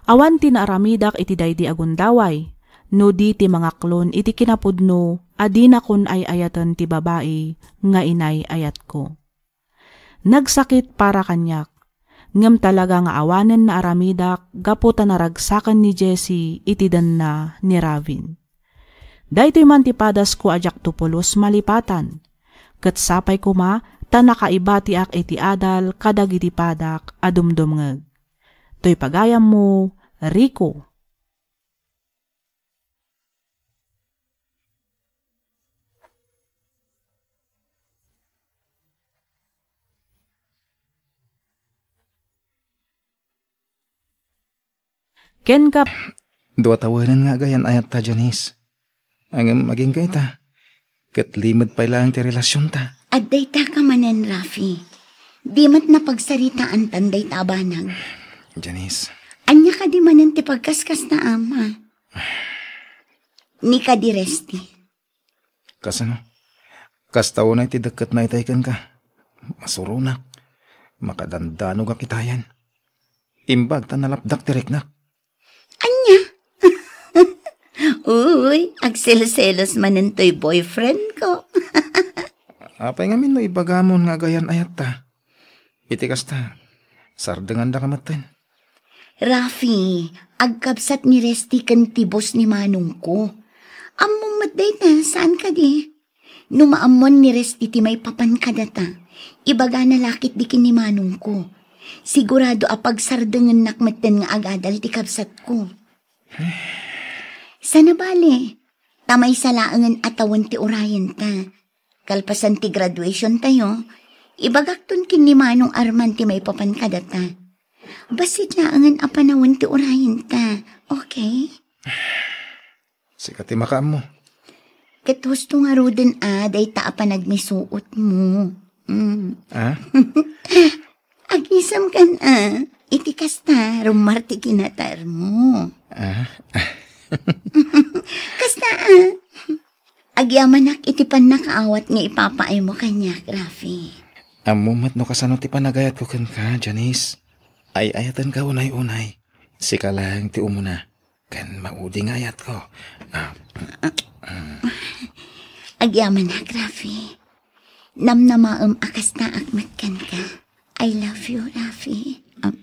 Awan ti naaramidak iti daydi a gundaway, no di ti mangaklon iti kinapudno a dinakon ay-ayaten ti babai nga inay-ayatko. Nagsakit para kaniak, ngem talaga nga awanen naaramidak gapu ta naragsaken ni Jessie iti denna ni Ravin. Daytoy man ti padasko a diakto pulos malipatan, ket sapay koma ta nakaibatiak iti adal kadagiti padak a dumdumngeg. Toy pagayammo, Rico. Ken kap- Dua tawenen nga agayan-ayatta, Janice. Ngem agingga ita, ket limed pay laeng ti relasionta. Adda ita ka manen, Rafi. Di met napagsaritaantan dayta a banag. Janice. Ania kadi manen ti pagkaskasta, ama? Ni kadi Resty. Kasano? Kasta unay ti dekketna itay kenka. Masuronak. Makadandanogak itayen. Imbag ta nalapdak ti riknak. Ania? Uy, agselos-selos manen toy boyfriend ko. Apay ngamin no ibagamon nga agayan-ayatta? Iti kasta, sardengandaka metten. Rafi, agkabsat ni Resty ken ti boss ni manongko. Ammom met dayta, saan kadi? No maammoan ni Resty ti maipapan kadata, ibagana la ketdi ken ni manongko. Sigurado a pagsardengennak metten nga agadal ti kabsatko. Sana bale, ta maysa laengen a tawen ti urayenta. Kalpasan ti graduation tayo, ibagakton ken ni Manong Arman ti maipapan kadata. Bassit laengen a panawen ti urayenta, okay? Sika ti makaammo. Ket husto ngaruden a dayta a panagmisuotmo. Mm. Ah? Agisemkan a, iti kasta, rummar ti kinatarmo. Ah? Kasta a, agyamanak iti pannakaawat nga ipapaaymo kaniak, Rafi. Ammo met no kasano ti panagayatko kenka, Janice. Ay-ayatenka unay-unay. Sika laeng ti umuna. Ken maudi nga ayatko. Ah. Agyamanak, Rafi. Namnamaem a kastaak met kenka. I love you, Rafi. Um.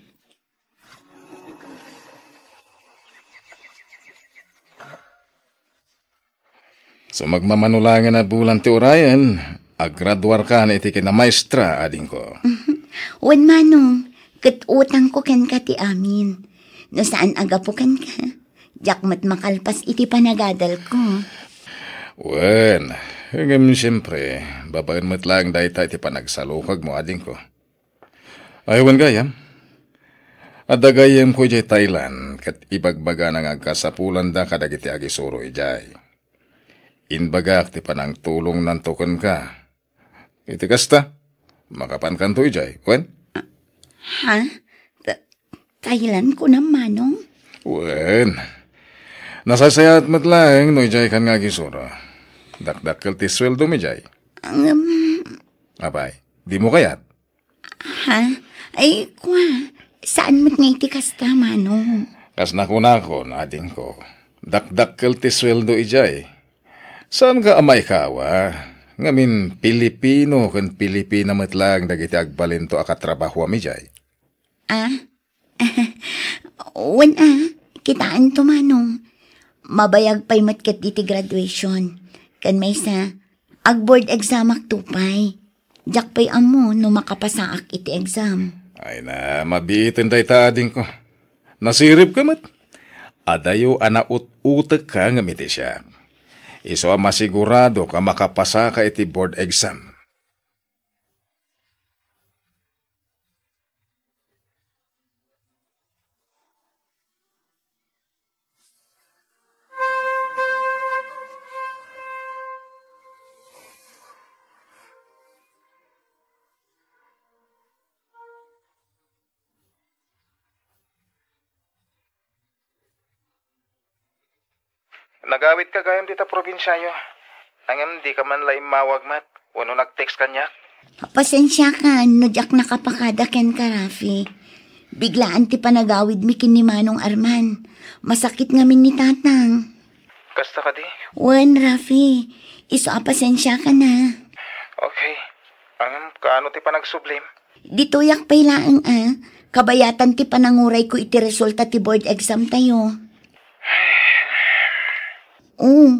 Sumagmamano laengen a bulan ti urayen, agraduarkan iti kinamaestra, adingko. Wen, Manong, ket utangko kenka ti amin. No saan a gapu kenka, diak met makalpas iti panagadalko. Wen, ngem siempre, babaen met laeng dayta iti panagsalukagmo, adingko. Ay, wen gayam. Adda gayyemko idiay Thailand, ket ibagbagana nga agkasapulanda kadagiti agisuro idiay. Imbagak ti panangtulongnanto kenka. Iti kasta, makapankanto idiay, wen? Ha? Ta-, Thailand, kunam, Manong? Wen. Nasaysayaat met laeng no idiay kan nga agisuro. Dakdakkel ti sueldom idiay. Ngem. Apay, dimo kayat? Ha? Ay, kua, saan met nga iti kasta, Manong? Kas nakunakon, adingko, dakdakkel ti sueldo idiay. Saanka a maikawa, ngamin Pilipino ken Pilipina met laeng dagiti agbalinto a katrabahuam idiay. Ah? Wen a, kitaanto, Manong. Mabayag pay met ket iti graduation. Ken maysa, ag-board examakto pay. Diak pay ammo no makapasaak iti exam. Ay na, mabiiten dayta, adingko. Nasiribka met. Adayo a naut-utekka ngem iti siak. Isu a masigurado ka makapasaka iti board exam. Nagawidka gayam dita probinsiayo. Ngem dika man la immawag met wenno nag-text kaniak? Pasensiakan no diak nakapakada kenka, Rafi. Biglaan ti panagawidmi ken ni Manong Arman. Masakit ngamin ni Tatang. Kasta kadi? Wen, Rafi. Isu a pasensiakan, a. Okay. Ngem kaano ti panagsublim? Ditoyak pay laeng a, kabayatan ti panangurayko iti resulta ti board exam tayo. Oh,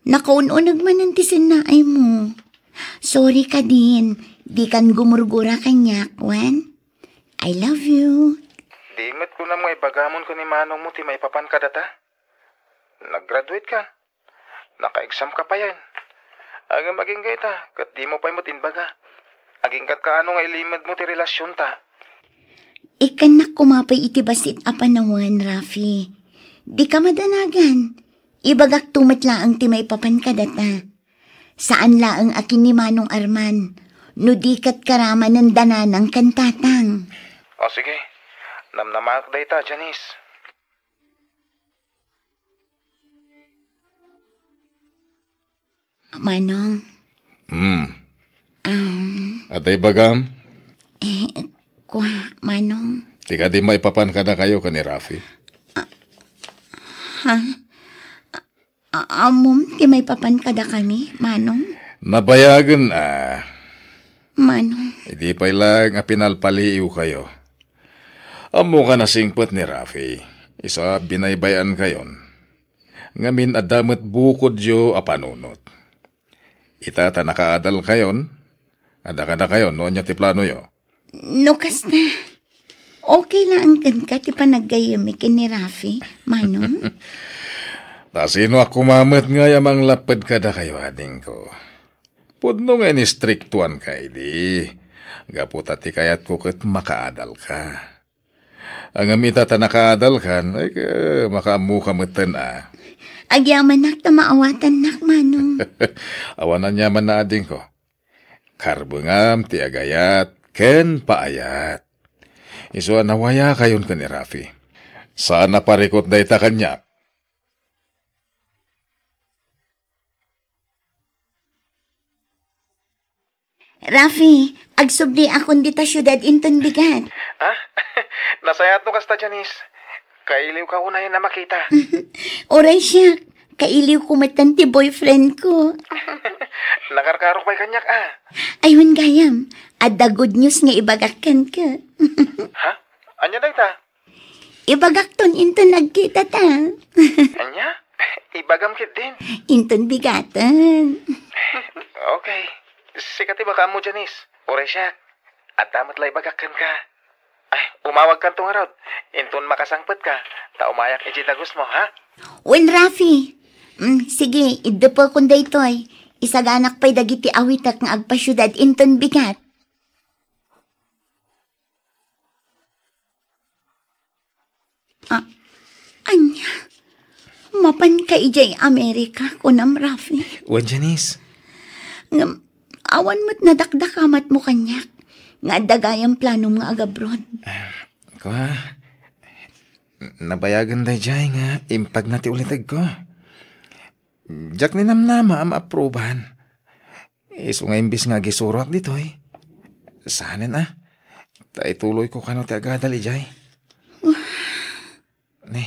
nakaun-uneg manen ti sennaaymo. Sorry kadin, dikan gumurgura kaniak, wen? I love you. Di met kunam nga ibagamon ken ni manongmo ti maipapan kadata? Nag-graduate ka. Naka-exam ka payen. Ngem agingga ita, ket dimo pay met imbaga. Agingga't kaano nga ilimedmo ti relasionta? Ikkannak koma pay iti bassit a panawen, Rafi. Dika madanagan. Ibagakto met laeng ti maipapan kadata. Saan laeng a ken ni Manong Arman, no di ket karamanen dananang ken tatang. O, sige. Namnamaak dayta, Janice. Manong. Hmm. Um, Ata ibagam? Eh, kwa, Manong. Ti kadi maipapan kadakayo ken ni Rafi? Ha? A-, ammom ti maipapan kadakami, Manong? Nabayagen a. Manong. Idi pay laeng a pinalpaliiwkayo. Ammoka a nasingpet ni Rafi, isu a binaybay-ankayon. Ngamin, adda met bukodyo a panunot. Ita ta nakaadalkayon, adda kadakayo no ania ti planoyo. No kasta, okay laeng kenka ti panaggayyemmi ken ni Rafi, Manong? Ta sinoak koma met ngay a manglapped kadakayo, adingko. Pudno nga inistriktuanka idi, gapu ta ti kayatko ket makaadalka. Ngem ita ta nakaadalkan, ay, ka-, makaammoka metten a. Agyamanak ta maawatannak, Manong. Awan aniamanna, adingko. Karbengam ti agayat ken paayat. Isu a nawayakayon ken ni Rafi. Saan a parikut dayta kaniak. Rafi, agsubliakon dita siudad inton bigat. Ha? Nasayaat no kasta, Janice. Kailiwka unayen a makita. Uray siak, kailiwko metten ti boyfriendko. Nakarkarok pay kaniak a. Ay, wen gayam, adda good news nga ibagak kenka. Ha? Ania dayta? Ibagakton inton nagkitata. Ania? Ibagam ketdin. Inton bigaten. Okay. Sika ti ibagaammo, Janice. Uray siak. Adda met la ibagak kenka. Ay, umawagkanto ngarud. Inton makasangpetka, ta umayak idiay dagusmo, ha? Wen, Rafi. Mm, sige, iddepekon daytoy. Isaganak pay dagiti awitek nga agpasiudad inton bigat. A-, ania? Mapanka idiay Amerika, kunam, Rafi? Wen, Janice. Ngem, awan met nadakdakamatmo kaniak nga adda gayam planom nga agabroad. Ah, kua, nabayagen daydiay nga impagna ti ulitegko. Diak ninamnama a maaprubahan. Isu nga imbes nga agisuroak ditoy, saanen a. Ta ituloyko kano ti agadal idiay. Ni,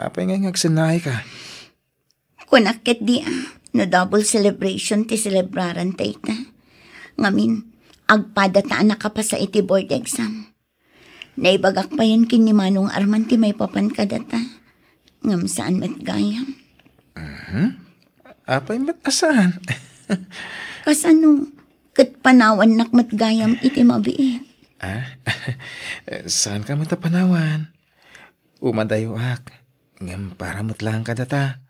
apay ngay nga agsennaayka? Kunak ketdi a, no double celebration ti selebraran dayta. Ngamin, agpadata a nakapasa iti board exam. Naibagak payen ken ni Manong Arman ti maipapan kadata. Ngem saan met gayam. Mhm. Apay met a saan? Kasano? Ket panawannak met gayam iti mabiit. Ah? Saanka met a panawan? Umadayoak. Ngem para met laeng kadata.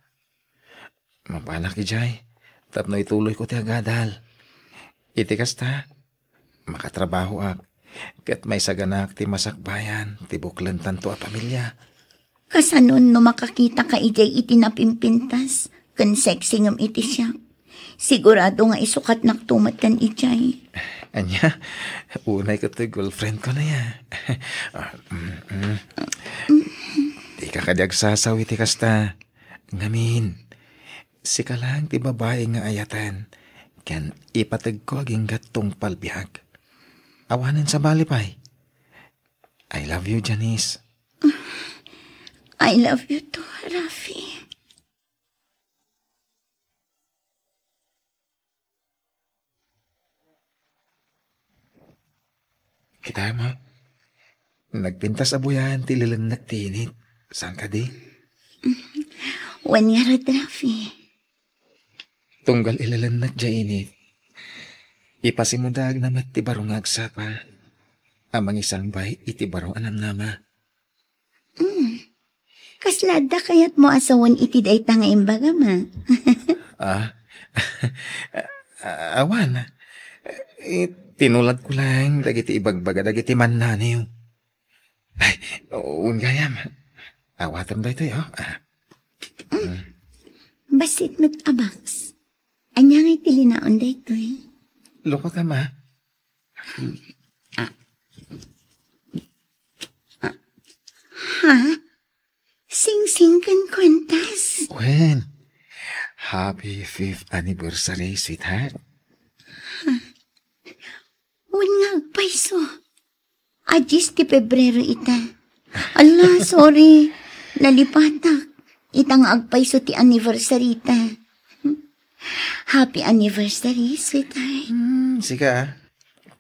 Mapanak idiay tapno ituloyko ti agadal. Iti kasta, makatrabahoak ket maisaganak ti masakbayan ti buklentanto a pamilya. Kasanon no makakitaka idiay iti napimpintas ken sexy ngem iti siak? Sigurado nga isukatnakto met ken idiay. Ania, unay ket toy girlfriendko aya. Ah, mm, mm. Dika kadi agsasaw iti kasta. Ngamin, sika laeng ti babai nga ayaten, ken ipategko agingga tungpal biag. Awanen sabali pay. I love you, Janice. I love you too, Rafi. Kita mo, nagpintas a buyan ti ilelennek ti init. Saan kadi? Wen ngarud, Rafi. Tunggal ilelennek diay init, ipasimudaagna met ti baro nga agsapa a mangisangbay iti baro a namnama. Mm. Kasla adda kayatmo a sawen iti dayta nga imbagam, a? Ah? Awan. Eh, tinuladko laeng dagiti ibagbaga dagiti mannaniw. Ay, wen gayam. Awatem daytoy, oh. Ah. Mm. Bassit met a box. Ania ngay ti linaon daytoy? Lukot, ama. Ah. Ah. Ha? Singsing ken kuentas? Wen, happy fifth anniversary, sweetheart. Wen nga agpayso. A dies ti Pebrero ita. Ala, sorry. Nalipatak. Ita nga agpayso ti anniversary ta. Happy anniversary, sweetheart. Hmm, sika, ah.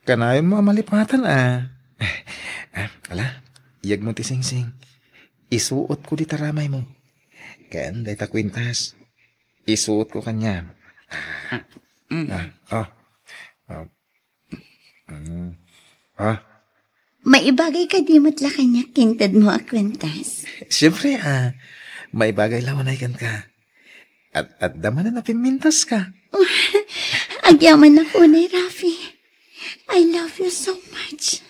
Kanayonmo a malipatan, ah. Ah, ala, iyegmo ti singsing. Isuotko dita ramaymo. Ken dayta kuentas. Isuotko kaniam. Ah, mm. Ah, oh. Oh. Mm. Ah? Maibagay kadi met la kaniak ti intedmo a kuentas? Siempre, ah, maibagay la unay kenka. At, at adda manen a pimmintaska. Agyamanak unay, Rafi. I love you so much.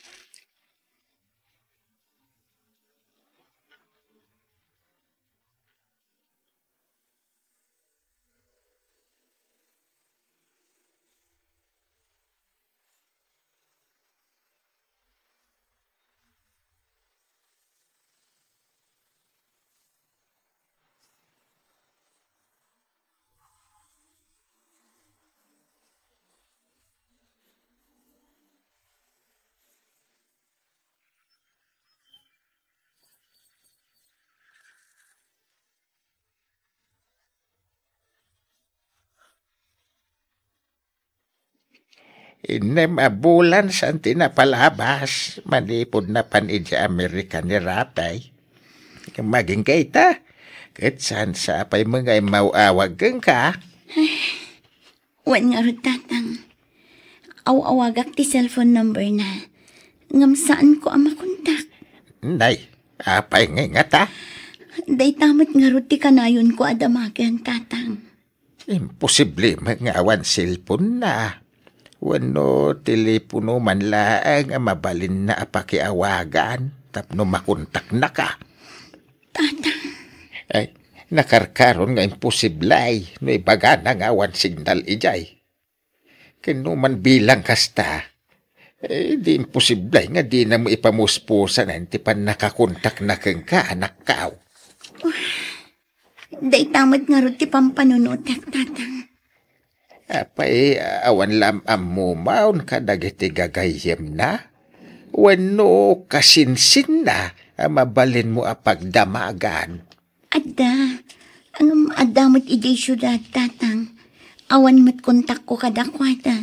Innem a bulan saan ti napalabas manipud napan idiay Amerika ni Rafi. Ngem agingga ita, ket saan sa pay met nga immaw-awag kenka? Wen ngarud, Tatang. Aw-awagak ti cellphone number na. Ngem saanko a makontak. Nay, apay ngay ngata? Dayta met ngarud ti kanayonko a damagen, Tatang. Imposible met nga awan cellphone na. Wenno telepono man laeng a mabalinna a pakiawagan tapno makontaknaka. Tatang. Ay, nakarkaron nga imposible no ibagana nga awan signal idiay. Ken no man bilang kasta, eh, di imposible nga dinamo ipamuspusan ti pannakakontakna kenka, anakkaw. Dayta met ngarud ti pampanunotek, Tatang. Apay, awan la am-ammom kadagiti gagayyemna? Wenno kasinsinna a mabalinmo a pagdamagan? Adda. Ngem adda met idiay siudad, Tatang. Awan met kontakko kadakuada.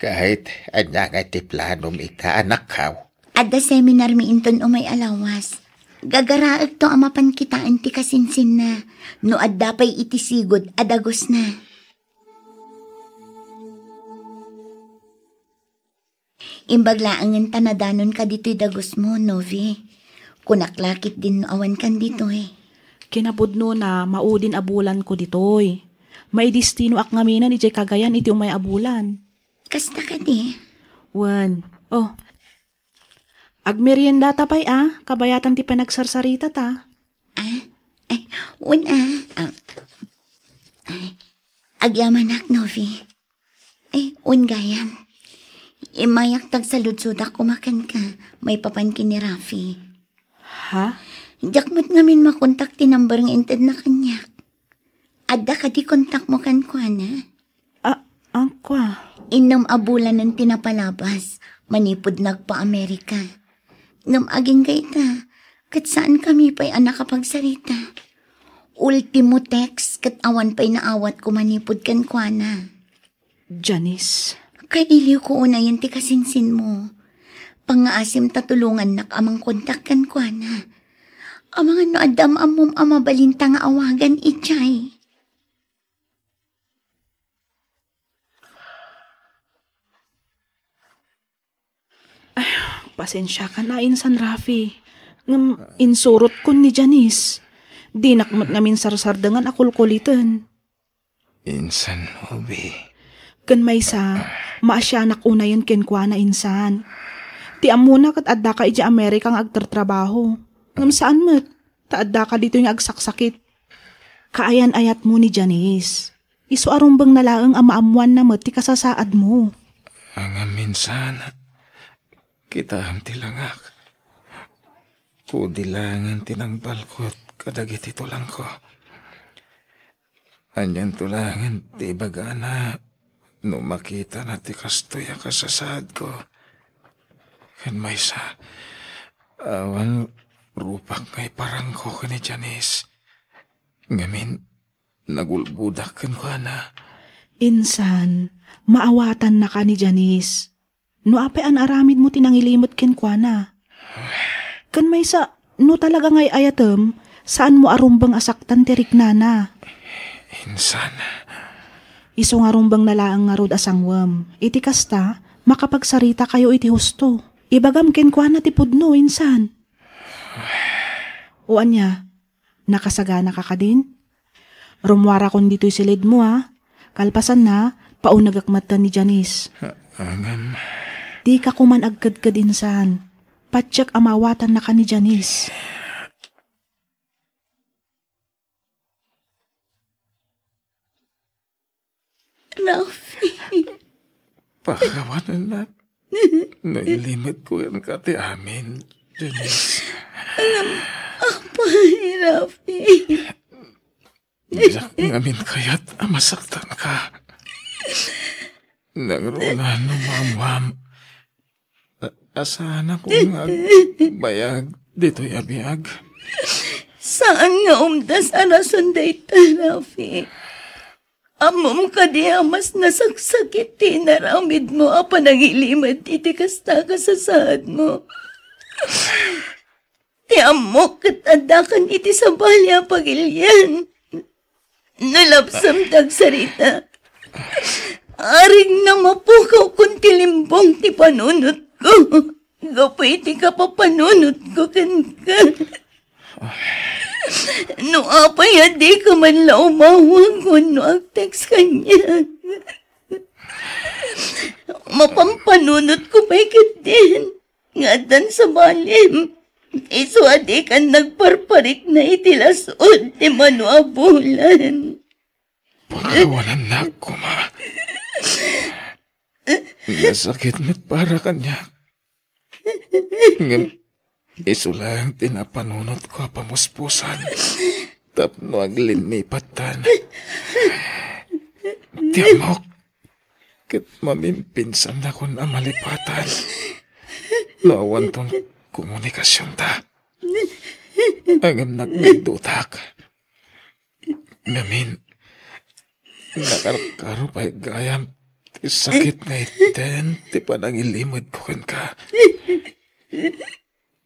Ket ania ngay ti planom ita, anakkaw? Adda seminarmi inton umay a lawas. Gagaraekto a mapan kitaen ti kasinsinna no adda pay iti sigud a dagusna. Imbag laengen ta nadanonka ditoy dagusmo, Novi. Kunak la ketdin no awankan ditoy. Kinapudnona, maudin a bulanko ditoy. Maidestinoak ngaminen idiay Cagayan iti umay a bulan. Kasta kadi? Wen. Oh. Agmeriendata pay a, kabayatan ti panagsarsaritata. Ah? Ay, wen a. Ah. Ay. Agyamanak, Novi. Eh, wen gayam. Immayak ta agsaludsodak koma kenka, maipapan ken ni Rafi. Ha? Diak met ngamin makontak ti number nga intedna kaniak. Adda kadi kontakmo kenkuana? Ah, angkua. Innem a bulanen ti napalabas, manipud nagpa-Amerika. Ngem agingga ita, ket saankami pay a nakapagsarita. Ultimo text ket awan pay naawatko manipud kenkuana. Janice. Kailiwko unayen ti kasinsinmo. Pangngaasim ta tulongannak a mangkontak kenkuana. Amangan no adda am-ammom a mabalinta nga awagan idiay. Ay, pasensiakan a insan, Rafi. Ngem insurotkon ni Janice. Dinak met ngamin sarsardengan a kulkuliten. Insan, Novi. Ken maysa, maasianak unayen kenkuana, insan. Ti ammona ket addaka idiay Amerika nga agtartrabaho. Ngem saan met, ta addaka ditoy nga agsaksakit. Kaayan-ayatmo ni Janice. Isu a rumbengna laeng a maammoanna met ti kasasaadmo. Ngem insan, kitaem ti langak. Kudi laengen ti nangbalkot kadagiti tulangko. Anianto laengen ti ibagana no makitana ti kastoy a kasasaadko. Ken maysa, awan rupak nga iparangko ken ni Janice. Ngamin, nagulbodak kenkuana. Insan, maawatannaka ni Janice. No apay a naaramidmo ti nangilimed kenkuana. Ken maysa, no talaga nga ay-ayatem, saanmo a rumbeng a saktan ti riknana. Insan. Isu nga rumbengna laeng ngarud a sangwem. Iti kasta, makapagsaritakayo iti husto. Ibagam kenkuana ti pudno, insan. O ania, nakasaganaka kadin? Rummuarakon ditoy silidmo, a. Kalpasanna, paunegek metten ni Janice. A-, ngem. Dika koman agkedked, insan. Patiek a maawatannaka ni Janice. Rafi. Pakawanennak. Nailimedko kenka ti amin, Janice. Ngem apay, Rafi? Diak ngamin kayat a masaktanka. Nangruna no maammuam a, a saanakon nga agbayag ditoy a biag. Saan nga umdas a rason dayta, Rafi. Ammom kadi a mas nasaksakit ti inaramidmo a panangilimed iti kasta a kasasaadmo? Ti ammok ket addakan iti sabali a pagilian. No lapsam ti agsarita, arigna mapukawkon ti limbong ti panunotko gapu iti kapapanunotko kenka. No apay a dika man la umawag wenno agtext kaniak, mapampanunotko pay ketdin nga addan sabalim, isu a dikan nagparparikna iti las-ud ti mano a bulan. Pakawanennak koma. Nasakit met para kaniak. Ngem isu laeng ti napanunotko a pamuspusan tapno aglinnipattan. Ti ammok ket mamimpinsannakon a malipatan no awanton komunikasionta. Ngem nagbidutak. Ngamin, nakarkaro pay gayam ti sakit nga iten ti panangilimedko kenka.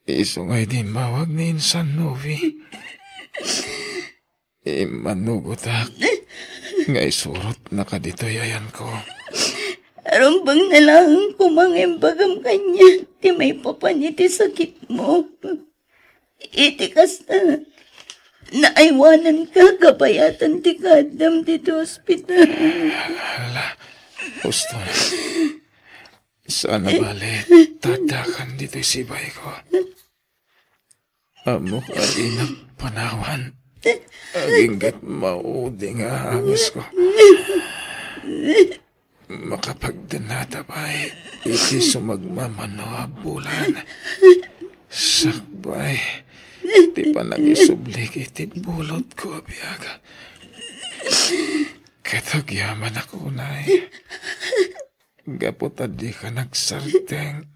Isu nga idi immawag ni Insan Novi, immanugotak nga isurotnaka ditoy ayanko. Rumbeng na laeng koma nga imbagam kaniak ti maipapan iti sakitmo. Iti kasta, Naaywananka kabayatan ti kaaddam ditoy ospital. Hala, husto. Sana bale, tadakan ditoy sibayko. Ammok a dinak panawan. Aginggat maudi nga angesko. Makapagdennata pay iti sumagmamano a bulan. Sakbay ti panangisublik iti bulodko a biag. Ket agyamanak unay. Gapu ta dika nagsarteng,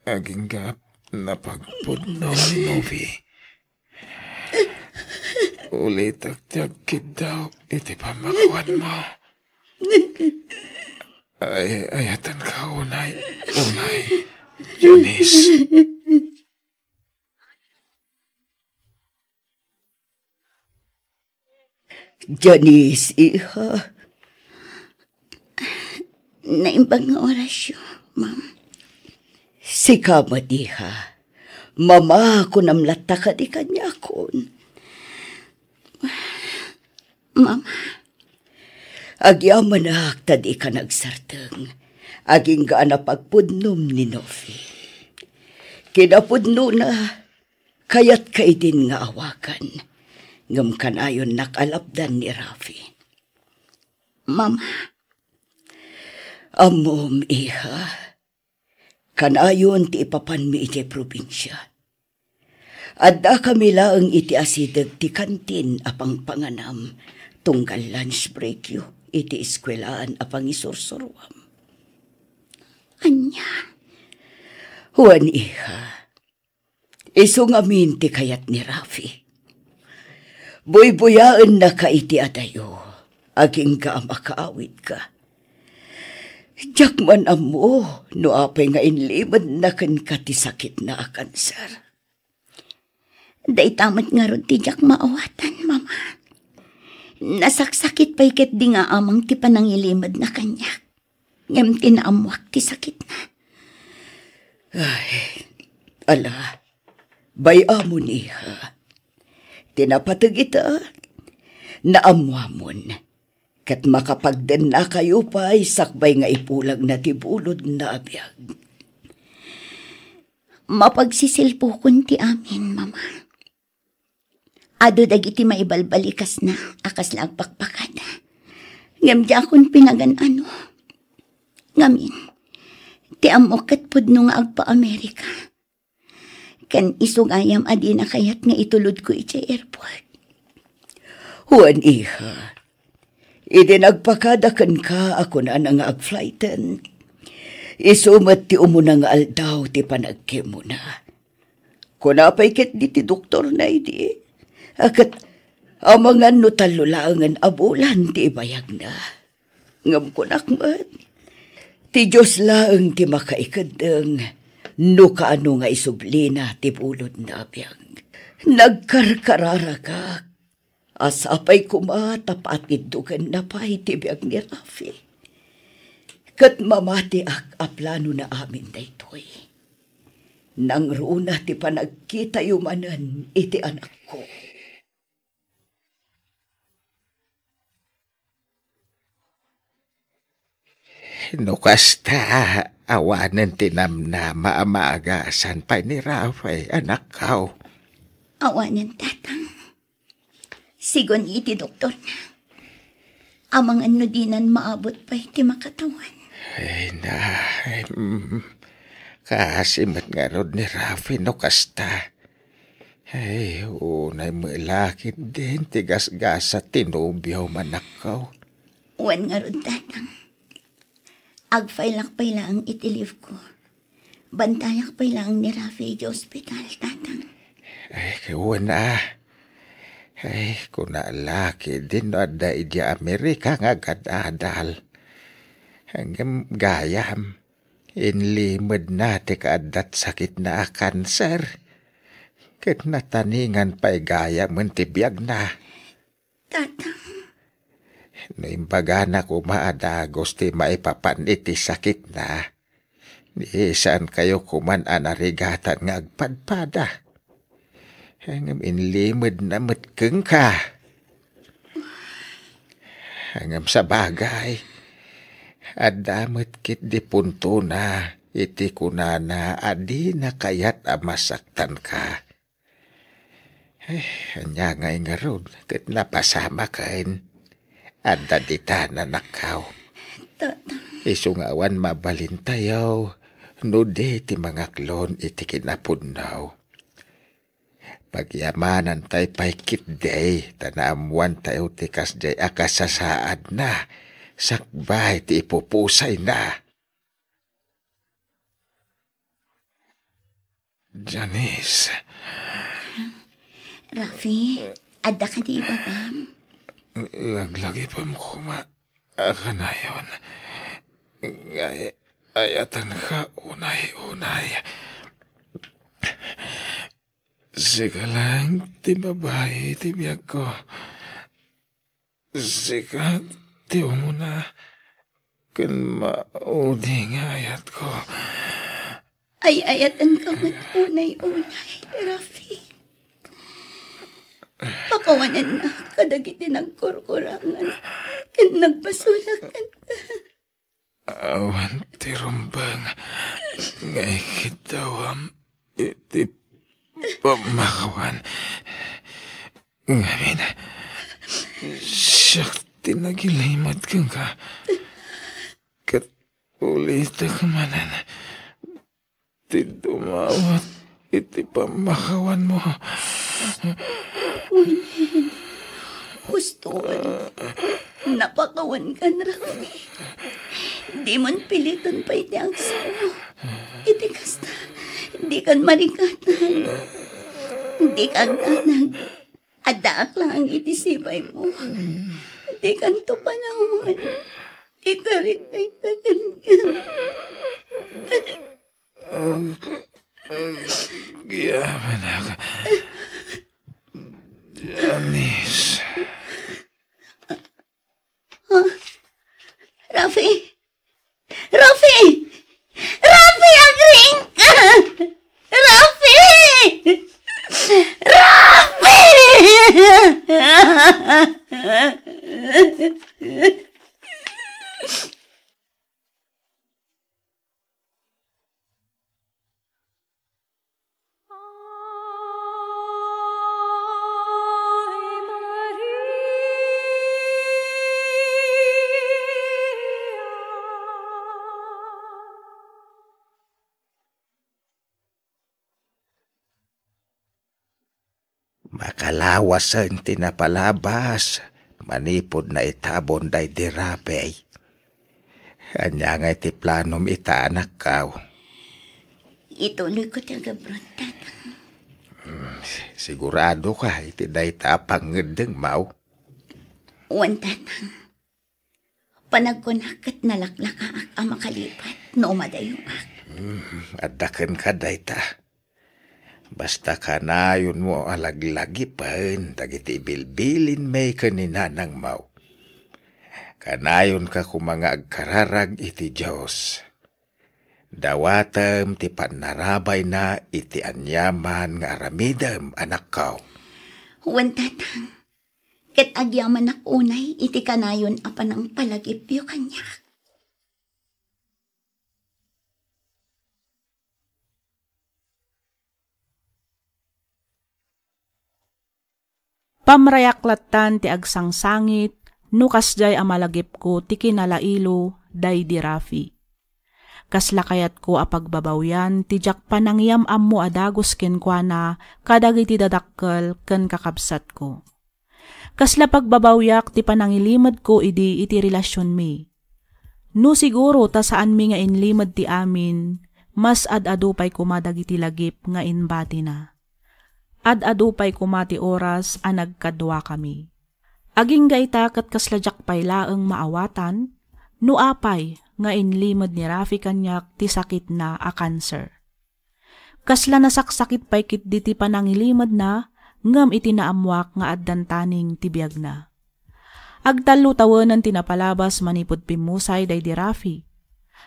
agingga napagpudno ni Novi. Ulitek ti agkiddaw iti pammakuanmo. Ay, ayatenka unay, unay, Janice. Janice, iha. Naimbag nga orasyo, ma'am. Sika met, iha. Mama, kunam latta kadi kaniakon. Mama. Agyamanak ta dika nagsarteng. Agingga a napagpudnom ni Novi. Kinapudnona, kayatka idin nga awagan, ngem kanayonnak a lapdan ni Rafi. Mama. Ammom, iha. Kanayon ti ipapanmi idiay probinsia. Addakami laeng iti asideg ti kantin a pangpanganam tunggal lunch breakyo iti eskuelaan a pangisursuruam. Ania? Wen, iha. Isu ngamin ti kayat ni Rafi. Buybuyaennaka iti adayo, agingga a makaawidka. Diak man ammo no apay nga inlimedna kenka ti sakitna a kanser. Dayta met ngarud ti diak maawatan, Mama. Nasaksakit pay ketdi nga amang ti panangilimedna kaniak. Ngem ti naammoak ti sakitna. Ay, ala, bay-amon, iha. Ti napateg ita, naammoamon. Ket makapagdennakayo pay sakbay nga ipulagna ti bulodna a biag. Mapagsisilpokon ti amin, Mama. Adu dagiti maibalbalikasna a kasla agpakpakada. Ngem diakon pinagan-ano. Ngamin, ti ammok ket pudno nga agpa-Amerika. Ken isu gayam a dina kayat nga itulodko idiay airport. Wen, iha, idi nagpakada kenka a kunana nga agflighten, isu met ti umuna nga aldaw ti panagkemona. Kuna pay ketdi ti doktorna idi, a ket amangan no tallo laengen a bulan ti ibayagna. Ngem kunak met, ti Dios laeng ti makaikeddeng no kaano nga isublina ti bulodna a biag. Nagkarkararagak a sapay koma ta patiddogenna pay ti biag ni Rafi. Ket mamatiak a planona amin daytoy. Nangruna ti panagkitayo manen iti anakko. No kasta, awanen ti namnama a maagasan pay ni Rafi, anakko. Awanen, Tatang. Sigun iti doktorna. Amangan no dinan maabut pay ti makatawan. Ay, na, ay, mm. Kaasi met ngarud ni Rafi no kasta. Ay, unay met la ketdin ti gasgasat ti nobiom, anakko. Wen ngarud, Tatang. Agfailak pay laeng iti leave ko. Bantayak pay laeng ni Rafi iti ospital, Tatang. Ay, wen a. Ay, kuna la ketdin no adda idiay Amerika nga agad-adal. Ngem gayam, inlimedna ti kaaddat sakitna a kanser. Ket nataningan pay gayamen ti biagna. Tatang. No imbagana koma a dagus ti maipapan iti sakitna, ni saankayo koman a narigatan nga agpadpada. Ngem inlimedna met kenka. Ngem sabagay, adda met ketdi puntona iti kunana a dina kayat a masaktanka. Eh, ania ngay ngarud ket napasamaken? Adda ditan, anakko. Tata. Isu nga awan mabalintayo no di ti mangaklon iti kinapudno. Pagyamanantay pay ketdi ta naammoantayo ti kasdiay a kasasaadna sakbay ti ipupusayna. Janice. Rafi, adda kadi ibagam? Laglagipem koma a kanayon. Nga ay-, ayatenka unay-unay. Sika laeng ti babai ti biagko. Sika ti umuna ken maudi nga ayatko. Ay-ayatenka met unay-unay, Rafi. Pakawanennak kadagiti nagkurkurangan ken nagbasolak kenka. Awan ti rumbeng nga ikiddawam iti pammakawan. Ngamin, siak ti nagilimed kenka. Ket ulitek manen ti dumawat iti pammakawanmo. Wen, hustoen. Napakawankan, Rafi. Dimon piliten pay ti agsao. Iti kasta, dikan marikatan. Dika agdanag. Addaak laeng iti sibaymo. Dikanto panawan. Ikarikayka kenka. Agyamanak. Janice. Ah, Rafi! Rafi! Rafi, agriingka! Rafi! Rafi! Makalawasen ti napalabas manipud naitabon daydi Rafi. Ania ngay ti planom ita, anakko? Ituloyko ti agabron, Tatang. Hmm, si-, siguradoka iti dayta a pangngeddengmo? Wen, Tatang. Panagkunak ket nalaklakaak a makalipat no umadayoak. Hmm, adda kenka dayta. Basta kanayonmo a laglagipen dagiti ibilbilinmi ken ni nanangmo. Kanayonka koma nga agkararag iti Dios. Dawatem ti pannarabayna iti aniaman nga aramidem, anakko. Wen, Tatang. Ket agyamanak unay iti kanayon a panangpalagipyo kaniak. Pamrayak lattan ti agsangsangit no kasdiay a malagipko ti kinalailo daydi Rafi. Kasla kayatko a pagbabawian ti diak panangiyam-ammo a dagus kenkuana kadagiti dadakkel ken kakabsatko. Kasla pagbabawiak ti panangilimedko idi iti relasionmi. No siguro ta saanmi nga inlimed ti amin, mas ad-adu pay koma dagiti lagip nga imbatina. Ad-adu pay koma ti oras a nagkaduakami. Agingga ita ket kasla diak pay laeng maawatan, no apay nga inlimed ni Rafi kaniak ti sakitna a kanser. Kasla nasaksakit pay ketdi ti panangilimedna, ngem iti naammoak nga addan taning ti biagna. Agtallo tawenan ti napalabas manipud pimmusay daydi Rafi,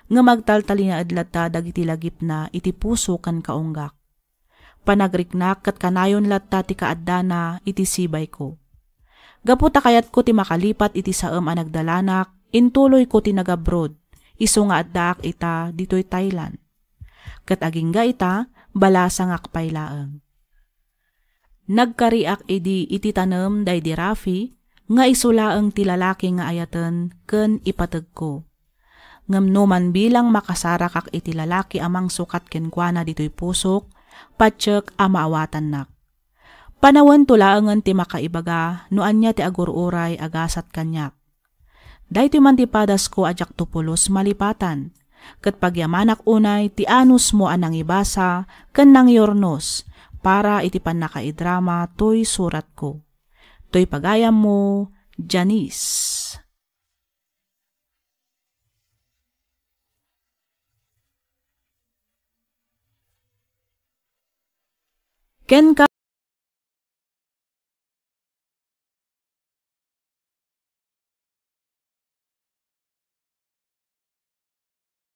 ngem agtaltalinaed latta dagiti lagipna iti puso ken kaunggak. Panagriknak ket kanayon latta ti kaaddana iti sibayko. Gapu ta kayatko ti makalipat iti saem a nagdalanak, intuloyko ti nagabrod, isu nga addaak ita ditoy Thailand. Ket agingga ita, balasangak pay laeng. Nagkariak idi iti tanem daydi Rafi nga isu laeng ti lalaki nga ayaten ken ipategko. Ngem no man bilang makasarakak iti lalaki a mangsukat kenkuana ditoy pusok, patiek a maawatannak. Panawento laengen ti makaibaga no ania ti agur-uray a gasat kaniak. Daytoy man ti padasko a diakto pulos malipatan, ket pagyamanak unay ti anusmo a nangibasa ken nangyurnos para iti pannakaidrama toy suratko. Toy pagayammo, Janice. Ken